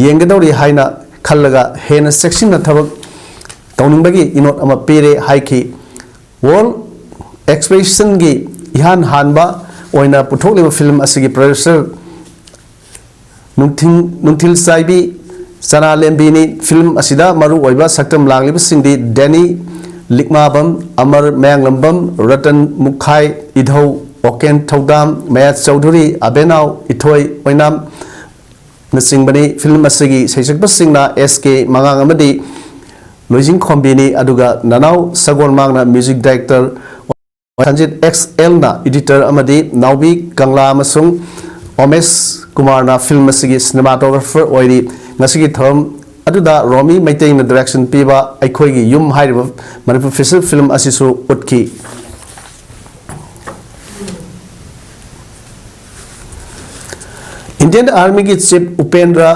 ꯌꯦꯡꯒꯗꯧꯔꯤ ꯍꯥꯏꯅ ꯈꯜꯂꯒ ꯍꯦꯟꯅ ꯆꯦꯛꯁꯤꯟꯅ ꯊꯕꯛ ꯇꯧꯅꯤꯡꯕꯒꯤ ꯏꯅꯣꯠ ꯑꯃ ꯄꯤꯔꯦ ꯍꯥꯏꯈꯤ꯫ ꯋꯥꯔꯜ ꯑꯦꯛꯁꯄꯣꯖꯤꯁꯟꯒꯤ ꯏꯍꯥꯟ ꯍꯥꯟꯕ ꯑꯣꯏꯅ ꯄꯨꯊꯣꯛꯂꯤꯕ ꯐꯤꯂꯝ ꯑꯁꯤꯒꯤ ꯄ꯭ꯔꯣꯗ꯭ꯌꯨꯁꯔ ꯅꯨꯡꯊꯤꯜ ꯅꯨꯡꯊꯤꯜ ꯆꯥꯏꯕꯤ ꯆꯅꯥꯂꯦꯝꯕꯤꯅꯤ꯫ ꯐꯤꯂꯝ ꯑꯁꯤꯗ ꯃꯔꯨ ꯑꯣꯏꯕ ꯁꯛꯇꯝ ꯂꯥꯡꯂꯤꯕꯁꯤꯡꯗꯤ ꯗꯦꯅꯤ ꯂꯤꯛꯃꯥꯕꯝ, ꯑꯃꯔ ꯃꯌꯥꯡꯂꯝꯕꯝ, ꯔꯇꯟ ꯃꯨꯈꯥꯏ, ꯏꯙꯧ ꯑꯣꯀꯦꯟ ꯊꯧꯗꯥꯝ, ꯃꯌꯥ ꯆꯧꯙꯨꯔꯤ, ꯑꯕꯦꯅꯥꯎ ꯏꯊꯣꯏ ꯑꯣꯏꯅꯥꯝ ꯅꯆꯤꯡꯕꯅꯤ꯫ ꯐꯤꯂꯝ ꯑꯁꯤꯒꯤ ꯁꯩꯁꯛꯄꯁꯤꯡꯅ ꯑꯦꯁ ꯀꯦ ꯃꯉꯥꯡ ꯑꯃꯗꯤ ꯂꯣꯏꯖꯤꯡꯈꯣꯝꯕꯤꯅꯤ, ꯑꯗꯨꯒ ꯅꯅꯥꯎ ꯁꯒꯣꯜꯃꯥꯡꯅ ꯃ꯭ꯌꯨꯖꯤꯛ ꯗꯥꯏꯔꯦꯛꯇꯔ, ꯁꯟꯖꯤꯠ ꯑꯦꯛꯁ ꯑꯦꯜꯅ ꯏꯗꯤꯇꯔ ꯑꯃꯗꯤ ꯅꯥꯎꯕꯤ ꯀꯪꯂꯥ ꯑꯃꯁꯨꯡ ꯑꯣꯃꯦꯁ ꯀꯨꯃꯥꯔꯅ ꯐꯤꯂꯝ ꯑꯁꯤꯒꯤ ꯁꯤꯅꯦꯃꯥꯇꯣꯒ꯭ꯔꯥꯐꯔ ꯑꯣꯏꯔꯤ꯫ ꯉꯁꯤꯒꯤ ꯊꯧꯔꯝ ꯑꯗꯨꯗ ꯔꯣꯃꯤ ꯃꯩꯇꯩꯅ ꯗꯥꯏꯔꯦꯛꯁꯟ ꯄꯤꯕ ꯑꯩꯈꯣꯏꯒꯤ ꯌꯨꯝ ꯍꯥꯏꯔꯤꯕ ꯃꯅꯤꯄꯨꯔ ꯐꯤꯆꯔ ꯐꯤꯂꯝ ꯑꯁꯤꯁꯨ ꯎꯠꯈꯤ꯫ ꯏꯟꯗꯤꯌꯟ ꯑꯥꯔꯃꯤꯒꯤ ꯆꯤꯐ ꯎꯄꯦꯟꯗ꯭ꯔ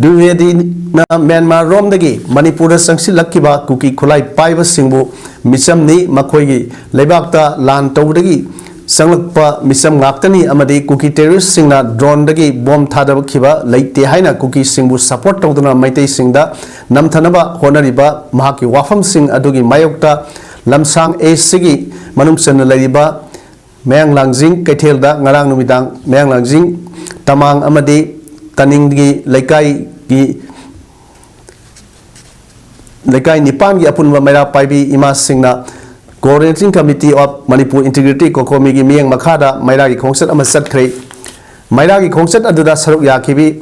ꯗ꯭ꯋꯤꯕꯦꯗꯤꯅ ꯃ꯭ꯌꯥꯟꯃꯥꯔ ꯔꯣꯝꯗꯒꯤ ꯃꯅꯤꯄꯨꯔꯗ ꯆꯪꯁꯤꯜꯂꯛꯈꯤꯕ ꯀꯨꯀꯤ ꯈꯨꯠꯂꯥꯏ ꯄꯥꯏꯕꯁꯤꯡꯕꯨ ꯃꯤꯆꯝꯅꯤ, ꯃꯈꯣꯏꯒꯤ ꯂꯩꯕꯥꯛꯇ ꯂꯥꯟ ꯇꯧꯕꯗꯒꯤ ꯆꯪꯂꯛꯄ ꯃꯤꯆꯝ ꯉꯥꯛꯇꯅꯤ ꯑꯃꯗꯤ ꯀꯨꯀꯤ ꯇꯦꯔꯣꯔꯤꯁꯁꯤꯡꯅ ꯗ꯭ꯔꯣꯟꯗꯒꯤ ꯕꯣꯝ ꯊꯥꯗꯔꯛꯈꯤꯕ ꯂꯩꯇꯦ ꯍꯥꯏꯅ ꯀꯨꯀꯤꯁꯤꯡꯕꯨ ꯁꯄꯣꯔꯠ ꯇꯧꯗꯨꯅ ꯃꯩꯇꯩꯁꯤꯡꯗ ꯅꯝꯊꯅꯕ ꯍꯣꯠꯅꯔꯤꯕ ꯃꯍꯥꯛꯀꯤ ꯋꯥꯐꯝꯁꯤꯡ ꯑꯗꯨꯒꯤ ꯃꯥꯌꯣꯛꯇ ꯂꯝꯁꯥꯡ ꯑꯦꯁꯤꯒꯤ ꯃꯅꯨꯡ ꯆꯟꯅ ꯂꯩꯔꯤꯕ ꯃꯌꯥꯡ ꯂꯥꯡꯖꯤꯡ ꯀꯩꯊꯦꯜꯗ ꯉꯔꯥꯡ ꯅꯨꯃꯤꯗꯥꯡ ꯃꯌꯥꯡ ꯂꯥꯡꯖꯤꯡ, ꯇꯃꯥꯡ ꯑꯃꯗꯤ ꯇꯅꯤꯡꯒꯤ ꯂꯩꯀꯥꯏꯒꯤ ꯂꯩꯀꯥꯏ ꯅꯤꯄꯥꯟꯒꯤ ꯑꯄꯨꯟꯕ ꯃꯩꯔꯥ ꯄꯥꯏꯕꯤ ꯏꯃꯥꯁꯤꯡꯅ Coordinating Committee of Manipur Integrity, ꯀꯣꯀꯣꯃꯤꯒꯤ ꯃꯤꯠꯌꯦꯡ ꯃꯈꯥꯗ ꯃꯩꯔꯥꯒꯤ ꯈꯣꯡꯆꯠ ꯑꯃ ꯆꯠꯈ꯭ꯔꯦ꯫ ꯃꯩꯔꯥꯒꯤ ꯈꯣꯡꯆꯠ ꯑꯗꯨꯗ ꯁꯔꯨꯛ ꯌꯥꯈꯤꯕꯤ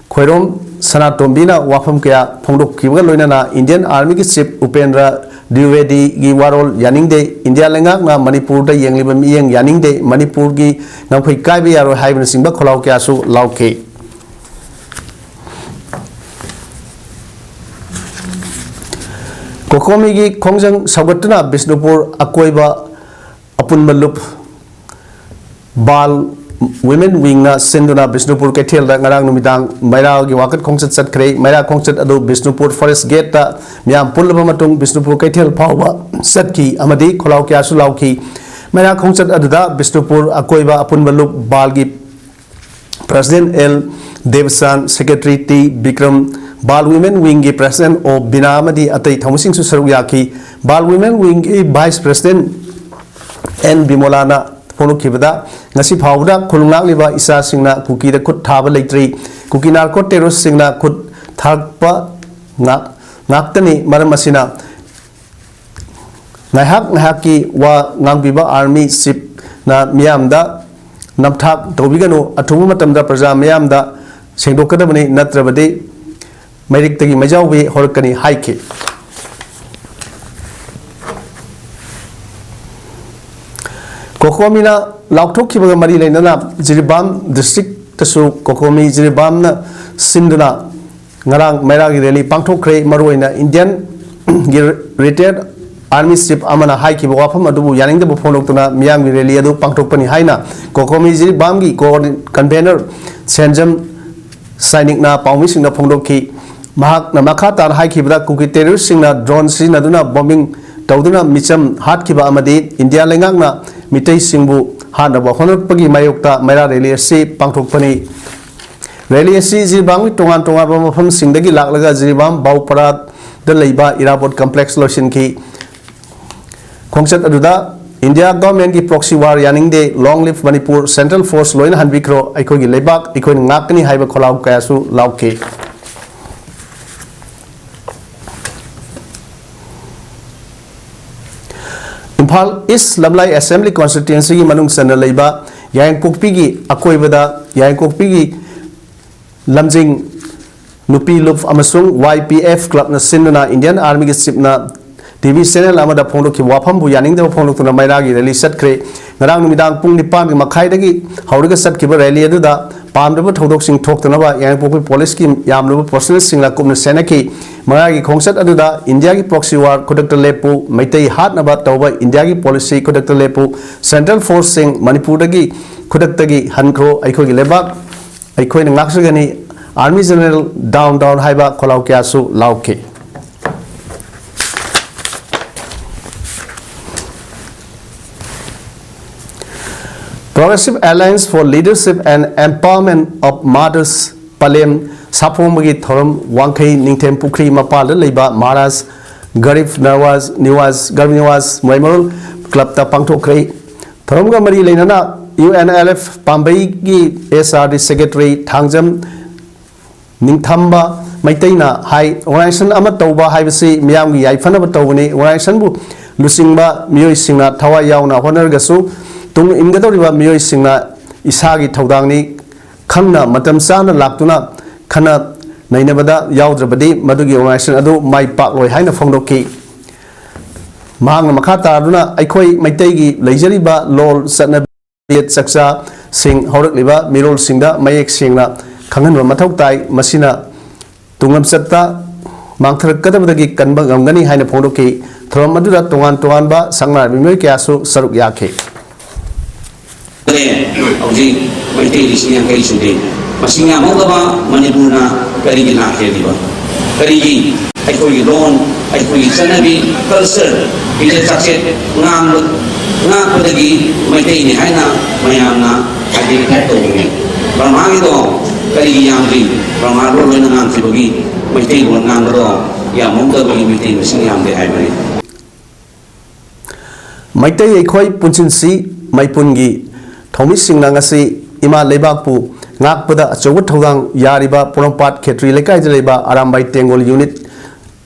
ꯈꯣꯏꯔꯣꯝ ꯁꯅꯥꯇꯣꯝꯕꯤꯅ ꯋꯥꯐꯝ ꯀꯌꯥ ꯐꯣꯡꯗꯣꯛꯈꯤꯕꯒ ꯂꯣꯏꯅꯅ Indian Armyꯒꯤ Chief ꯎꯄꯦꯟꯗ꯭ꯔ ꯗ꯭ꯋꯤꯋꯦꯗꯤꯒꯤ ꯋꯥꯔꯣꯜ ꯌꯥꯅꯤꯡꯗꯦ, ꯏꯟꯗꯤꯌꯥ ꯂꯩꯉꯥꯛꯅ ꯃꯅꯤꯄꯨꯔꯗ ꯌꯦꯡꯂꯤꯕ ꯃꯤꯠꯌꯦꯡ ꯌꯥꯅꯤꯡꯗꯦ, ꯃꯅꯤꯄꯨꯔꯒꯤ ꯉꯝꯈꯩ ꯀꯥꯏꯕ ꯌꯥꯔꯣꯏ ꯍꯥꯏꯕꯅꯆꯤꯡꯕ ꯈꯣꯜꯂꯥꯎ ꯀꯌꯥꯁꯨ ꯂꯥꯎꯈꯤ꯫ ꯀꯣꯀꯣꯃꯤꯒꯤ ꯈꯣꯡꯖꯪ ꯁꯧꯒꯠꯇꯨꯅ ꯕꯤꯁꯅꯨꯄꯨꯔ ꯑꯀꯣꯏꯕ ꯑꯄꯨꯟꯕ ꯂꯨꯞ ꯕꯥꯜ Women Wingꯅ ꯁꯤꯟꯗꯨꯅ ꯕꯤꯁꯅꯨꯄꯨꯔ ꯀꯩꯊꯦꯜꯗ ꯉꯔꯥꯡ ꯅꯨꯃꯤꯗꯥꯡ ꯃꯩꯔꯥꯒꯤ ꯋꯥꯀꯠ ꯈꯣꯡꯆꯠ ꯆꯠꯈ꯭ꯔꯦ꯫ ꯃꯩꯔꯥ ꯈꯣꯡꯆꯠ ꯑꯗꯨ ꯕꯤꯁꯅꯨꯄꯨꯔ Forest Gateꯇ ꯃꯤꯌꯥꯝ ꯄꯨꯜꯂꯕ ꯃꯇꯨꯡ ꯕꯤꯁꯅꯨꯄꯨꯔ ꯀꯩꯊꯦꯜ ꯐꯥꯎꯕ ꯆꯠꯈꯤ ꯑꯃꯗꯤ ꯈꯣꯜꯂꯥꯎ ꯀꯌꯥꯁꯨ ꯂꯥꯎꯈꯤ꯫ ꯃꯩꯔꯥ ꯈꯣꯡꯆꯠ ꯑꯗꯨꯗ ꯕꯤꯁꯅꯨꯄꯨꯔ ꯑꯀꯣꯏꯕ ꯑꯄꯨꯟꯕ ꯂꯨꯞ ꯕꯥꯜꯒꯤ President L Debchan, Secretary T Bikram, Bal Women Wingꯒꯤ President ꯑꯣ ꯕꯤꯅꯥ ꯑꯃꯗꯤ ꯑꯇꯩ ꯊꯧꯃꯤꯁꯤꯡꯁꯨ ꯁꯔꯨꯛ ꯌꯥꯈꯤ꯫ ꯕꯥꯜ Women Wingꯒꯤ Vice President ꯑꯦꯟ ꯕꯤꯃꯣꯂꯥꯅ ꯐꯣꯡꯗꯣꯛꯈꯤꯕꯗ, ꯉꯁꯤ ꯐꯥꯎꯕꯗ ꯈꯨꯜ ꯉꯥꯛꯂꯤꯕ ꯏꯆꯥꯁꯤꯡꯅ ꯀꯨꯀꯤꯗ ꯈꯨꯠ ꯊꯥꯕ ꯂꯩꯇ꯭ꯔꯤ꯫ ꯀꯨꯀꯤ narco terroristꯁꯤꯡꯅ ꯈꯨꯠ ꯊꯥꯔꯛꯄ ꯉꯥꯛ-, ꯉꯥꯛꯇꯅꯤ꯫ ꯃꯔꯝ ꯑꯁꯤꯅ ꯉꯥꯏꯍꯥꯛ ꯉꯥꯏꯍꯥꯛꯀꯤ ꯋꯥ ꯉꯥꯡꯕꯤꯕ Army Chiefꯅ ꯃꯤꯌꯥꯝꯗ ꯅꯝꯊꯥꯛ ꯇꯧꯕꯤꯒꯅꯨ, ꯑꯊꯨꯕ ꯃꯇꯝꯗ ꯄ꯭ꯔꯖꯥ ꯃꯤꯌꯥꯝꯗ ꯁꯦꯡꯗꯣꯛꯀꯗꯕꯅꯤ, ꯅꯠꯇ꯭ꯔꯕꯗꯤ ꯃꯩꯔꯤꯛꯇꯒꯤ ꯃꯩꯖꯥꯎꯕꯤ ꯍꯧꯔꯛꯀꯅꯤ ꯍꯥꯏꯈꯤ꯫ ꯀꯣꯀꯣꯃꯤꯅ ꯂꯥꯎꯊꯣꯛꯈꯤꯕꯒ ꯃꯔꯤ ꯂꯩꯅꯅ ꯖꯤꯔꯤꯕꯥꯝ districtꯇꯁꯨ ꯀꯣꯀꯣꯃꯤ ꯖꯤꯔꯤꯕꯥꯝꯅ ꯁꯤꯟꯗꯨꯅ ꯉꯔꯥꯡ ꯃꯩꯔꯥꯒꯤ rally ꯄꯥꯡꯊꯣꯛꯈ꯭ꯔꯦ꯫ ꯃꯔꯨꯑꯣꯏꯅ Indianꯒꯤ retired Army Chief ꯑꯃꯅ ꯍꯥꯏꯈꯤꯕ ꯋꯥꯐꯝ ꯑꯗꯨꯕꯨ ꯌꯥꯅꯤꯡꯗꯕ ꯐꯣꯡꯗꯣꯛꯇꯨꯅ ꯃꯤꯌꯥꯝꯒꯤ rally ꯑꯗꯨ ꯄꯥꯡꯊꯣꯛꯄꯅꯤ ꯍꯥꯏꯅ ꯀꯣꯀꯣꯃꯤ ꯖꯤꯔꯤꯕꯥꯝꯒꯤ co-, convener ꯁꯦꯟꯖꯝ ꯁꯥꯏꯅꯤꯛꯅ ꯄꯥꯎꯃꯤꯁꯤꯡꯗ ꯐꯣꯡꯗꯣꯛꯈꯤ꯫ ꯃꯍꯥꯛꯅ ꯃꯈꯥ ꯇꯥꯅ ꯍꯥꯏꯈꯤꯕꯗ, ꯀꯨꯀꯤ terroristꯁꯤꯡꯅ drone ꯁꯤꯖꯤꯟꯅꯗꯨꯅ bombing ꯇꯧꯗꯨꯅ ꯃꯤꯆꯝ ꯍꯥꯠꯈꯤꯕ ꯑꯃꯗꯤ ꯏꯟꯗꯤꯌꯥ ꯂꯩꯉꯥꯛꯅ ꯃꯤꯇꯩꯁꯤꯡꯕꯨ ꯍꯥꯠꯅꯕ ꯍꯣꯠꯅꯔꯛꯄꯒꯤ ꯃꯥꯌꯣꯛꯇ ꯃꯩꯔꯥ rally ꯑꯁꯤ ꯄꯥꯡꯊꯣꯛꯄꯅꯤ꯫ Rally ꯑꯁꯤ ꯖꯤꯔꯤꯕꯥꯝꯒꯤ ꯇꯣꯉꯥꯟ ꯇꯣꯉꯥꯟꯕ ꯃꯐꯝꯁꯤꯡꯗꯒꯤ ꯂꯥꯛꯂꯒ ꯖꯤꯔꯤꯕꯥꯝ ꯕꯥꯎꯄꯔꯥꯗ ꯂꯩꯕ ꯏꯔꯥꯕꯣꯠ complex ꯂꯣꯏꯁꯤꯟꯈꯤ꯫ ꯈꯣꯡꯆꯠ ꯑꯗꯨꯗ India government ꯀꯤ proxy war ꯌꯥꯅꯤꯡꯗꯦ, long live Manipur, central force ꯂꯣꯏꯅ ꯍꯟꯕꯤꯈ꯭ꯔꯣ, ꯑꯩꯈꯣꯏꯒꯤ ꯂꯩꯕꯥꯛ ꯑꯩꯈꯣꯏꯅ ꯉꯥꯛꯀꯅꯤ ꯍꯥꯏꯕ ꯈꯣꯜꯂꯥꯎ ꯀꯌꯥꯁꯨ ꯂꯥꯎꯈꯤ꯫ ꯏꯝꯐꯥꯜ ꯏꯁ ꯂꯝꯂꯥꯏ ꯑꯦꯁꯦꯝꯕ꯭ꯂꯤ ꯀꯣꯟꯁꯇꯤꯇ꯭ꯋꯦꯟꯁꯤꯒꯤ ꯃꯅꯨꯡ ꯆꯟꯅ ꯂꯩꯕ ꯌꯥꯏꯉꯪꯄꯣꯛꯄꯤꯒꯤ ꯑꯀꯣꯏꯕꯗ ꯌꯥꯏꯉꯪꯄꯣꯛꯄꯤꯒꯤ ꯂꯝꯖꯤꯡ ꯅꯨꯄꯤ ꯂꯨꯞ ꯑꯃꯁꯨꯡ ꯋꯥꯏ ꯄꯤ ꯑꯦꯐ ꯀ꯭ꯂꯕꯅ ꯁꯤꯟꯗꯨꯅ ꯏꯟꯗꯤꯌꯟ ꯑꯥꯔꯃꯤꯒꯤ ꯆꯤꯞꯅ ꯇꯤ ꯚꯤ ꯆꯦꯅꯦꯜ ꯑꯃꯗ ꯐꯣꯡꯗꯣꯛꯈꯤꯕ ꯋꯥꯐꯝꯕꯨ ꯌꯥꯅꯤꯡꯗꯕ ꯐꯣꯡꯗꯣꯛꯇꯨꯅ ꯃꯩꯔꯥꯒꯤ ꯔꯦꯂꯤ ꯆꯠꯈ꯭ꯔꯦ꯫ ꯉꯔꯥꯡ ꯅꯨꯃꯤꯗꯥꯡ ꯄꯨꯡ ꯅꯤꯄꯥꯟꯒꯤ ꯃꯈꯥꯏꯗꯒꯤ ꯍꯧꯔꯒ ꯆꯠꯈꯤꯕ ꯔꯦꯂꯤ ꯑꯗꯨꯗ ꯄꯥꯝꯗꯕ ꯊꯧꯗꯣꯛꯁꯤꯡ ꯊꯣꯛꯇꯅꯕ ꯌꯥꯏꯉꯪꯄꯣꯛꯄꯤ ꯄꯨꯂꯤꯁꯀꯤ ꯌꯥꯝꯂꯕ ꯄꯔꯁꯣꯅꯦꯜꯁꯤꯡꯅ ꯀꯨꯞꯅ ꯁꯦꯟꯅꯈꯤ꯫ ꯃꯩꯔꯥꯒꯤ ꯈꯣꯡꯆꯠ ꯑꯗꯨꯗ ꯏꯟꯗꯤꯌꯥꯒꯤ proxy war ꯈꯨꯗꯛꯇ ꯂꯦꯞꯄꯨ, ꯃꯩꯇꯩ ꯍꯥꯠꯅꯕ ꯇꯧꯕ ꯏꯟꯗꯤꯌꯥꯒꯤ ꯄꯣꯂꯤꯁꯤ ꯈꯨꯗꯛꯇ ꯂꯦꯞꯄꯨ, central forceꯁꯤꯡ ꯃꯅꯤꯄꯨꯔꯗꯒꯤ ꯈꯨꯗꯛꯇꯒꯤ ꯍꯟꯈ꯭ꯔꯣ, ꯑꯩꯈꯣꯏꯒꯤ ꯂꯩꯕꯥꯛ ꯑꯩꯈꯣꯏꯅ ꯉꯥꯛꯆꯒꯅꯤ, Army General down down ꯍꯥꯏꯕ ꯈꯣꯜꯂꯥꯎ ꯀꯌꯥꯁꯨ ꯂꯥꯎꯈꯤ꯫ Progressive Alliance for Leadership and Empowerment of Mothers ꯄꯂꯦꯝ ꯁꯥꯐꯣꯡꯕꯒꯤ ꯊꯧꯔꯝ ꯋꯥꯡꯈꯩ ꯅꯤꯡꯊꯦꯝ ꯄꯨꯈ꯭ꯔꯤ ꯃꯄꯥꯜꯗ ꯂꯩꯕ ꯃꯍꯥꯔꯥꯖ ꯒꯔꯤꯕ ꯅꯋꯥꯖ ꯅꯤꯋꯥꯖ, ꯒꯔꯤꯕ ꯅꯤꯋꯥꯖ ꯃꯦꯃꯣꯔꯤꯌꯦꯜ ꯀ꯭ꯂꯕꯇ ꯄꯥꯡꯊꯣꯛꯈ꯭ꯔꯦ꯫ ꯊꯧꯔꯝꯒ ꯃꯔꯤ ꯂꯩꯅꯅ ꯌꯨ ꯑꯦꯟ ꯑꯦꯜ ꯑꯦꯐ ꯄꯥꯝꯕꯩꯒꯤ S R D secretary Thangjam Ningthamba ꯃꯩꯇꯩꯅ ꯍꯥꯏ, organization ꯑꯃ ꯇꯧꯕ ꯍꯥꯏꯕꯁꯤ ꯃꯤꯌꯥꯝꯒꯤ ꯌꯥꯏꯐꯅꯕ ꯇꯧꯕꯅꯤ꯫ Organizationꯕꯨ ꯂꯨꯆꯤꯡꯕ ꯃꯤꯑꯣꯏꯁꯤꯡꯅ ꯊꯋꯥꯏ ꯌꯥꯎꯅ ꯍꯣꯠꯅꯔꯒꯁꯨ ꯇꯨꯡ ꯏꯟꯒꯗꯧꯔꯤꯕ ꯃꯤꯑꯣꯏꯁꯤꯡꯅ ꯏꯁꯥꯒꯤ ꯊꯧꯗꯥꯡꯅꯤ ꯈꯪꯅ ꯃꯇꯝ ꯆꯥꯅ ꯂꯥꯛꯇꯨꯅ ꯈꯟꯅ ꯅꯩꯅꯕꯗ ꯌꯥꯎꯗ꯭ꯔꯕꯗꯤ ꯃꯗꯨꯒꯤ organization ꯑꯗꯨ ꯃꯥꯏ ꯄꯥꯛꯂꯣꯏ ꯍꯥꯏꯅ ꯐꯣꯡꯗꯣꯛꯈꯤ꯫ ꯃꯍꯥꯛꯅ ꯃꯈꯥ ꯇꯥꯗꯨꯅ ꯑꯩꯈꯣꯏ ꯃꯩꯇꯩꯒꯤ ꯂꯩꯖꯔꯤꯕ ꯂꯣꯜ ꯆꯠꯅꯕꯤ ꯆꯥꯛꯆꯥꯁꯤꯡ ꯍꯧꯔꯛꯂꯤꯕ ꯃꯤꯔꯣꯜꯁꯤꯡꯗ ꯃꯌꯦꯛ ꯁꯦꯡꯅ ꯈꯪꯍꯟꯕ ꯃꯊꯧ ꯇꯥꯏ꯫ ꯃꯁꯤꯅ ꯇꯨꯡꯂꯝꯆꯠꯇ ꯃꯥꯡꯊꯔꯛꯀꯗꯕꯗꯒꯤ ꯀꯟꯕ ꯉꯝꯒꯅꯤ ꯍꯥꯏꯅ ꯐꯣꯡꯗꯣꯛꯈꯤ꯫ ꯊꯧꯔꯝ ꯑꯗꯨꯗ ꯇꯣꯉꯥꯟ ꯇꯣꯉꯥꯟꯕ ꯁꯛꯅꯥꯏꯔꯕ ꯃꯤꯑꯣꯏ ꯀꯌꯥꯁꯨ ꯁꯔꯨꯛ ꯌꯥꯈꯤ꯫ ꯍꯧꯖꯤꯛ ꯃꯩꯇꯩ ꯂꯤꯁꯤꯡ ꯌꯥꯡꯈꯩ ꯁꯨꯗꯦ꯫ ꯃꯁꯤꯡ ꯌꯥꯝꯍꯧꯗꯕ ꯃꯅꯤꯄꯨꯔꯅ ꯀꯔꯤꯒꯤ ꯂꯥꯛ ꯍꯦꯜꯂꯤꯕ? ꯀꯔꯤꯒꯤ ꯑꯩꯈꯣꯏꯒꯤ ꯂꯣꯟ, ꯑꯩꯈꯣꯏꯒꯤ ꯆꯠꯅꯕꯤ, culture, ꯐꯤꯖꯦꯠ ꯆꯥꯛꯁꯦꯠ ꯉꯥꯡꯕ, ꯉꯥꯛꯄꯗꯒꯤ ꯃꯩꯇꯩꯅꯤ ꯍꯥꯏꯅ ꯃꯌꯥꯝꯅ identify ꯇꯧꯕꯅꯤ? ꯕ꯭ꯔꯍꯃꯥꯒꯤꯗꯣ ꯀꯔꯤꯒꯤ ꯌꯥꯝꯗ꯭ꯔꯤ? ꯕ꯭ꯔꯍꯃꯥ ꯂꯣꯟ ꯂꯣꯏꯅ ꯉꯥꯡꯈꯤꯕꯒꯤ ꯃꯩꯇꯩꯂꯣꯟ ꯉꯥꯡꯕꯗꯣ ꯌꯥꯝꯍꯧꯗꯕꯒꯤ ꯃꯩꯇꯩ ꯃꯁꯤꯡ ꯌꯥꯝꯗꯦ ꯍꯥꯏꯕꯅꯤ꯫ ꯃꯩꯇꯩ ꯑꯩꯈꯣꯏ ꯄꯨꯟꯁꯤꯟꯁꯤ꯫ ꯃꯩꯄꯨꯟꯒꯤ ꯊꯧꯃꯤꯁꯤꯡꯅ ꯉꯁꯤ ꯏꯃꯥ ꯂꯩꯕꯥꯛꯄꯨ ꯉꯥꯛꯄꯗ ꯑꯆꯧꯕ ꯊꯧꯗꯥꯡ ꯌꯥꯔꯤꯕ ꯄꯣꯔꯣꯝꯄꯥꯠ ꯈꯦꯇ꯭ꯔꯤ ꯂꯩꯀꯥꯏꯗ ꯂꯩꯕ ꯑꯔꯥꯝꯕꯥꯏ ꯇꯦꯡꯒꯣꯜ ꯌꯨꯅꯤꯠ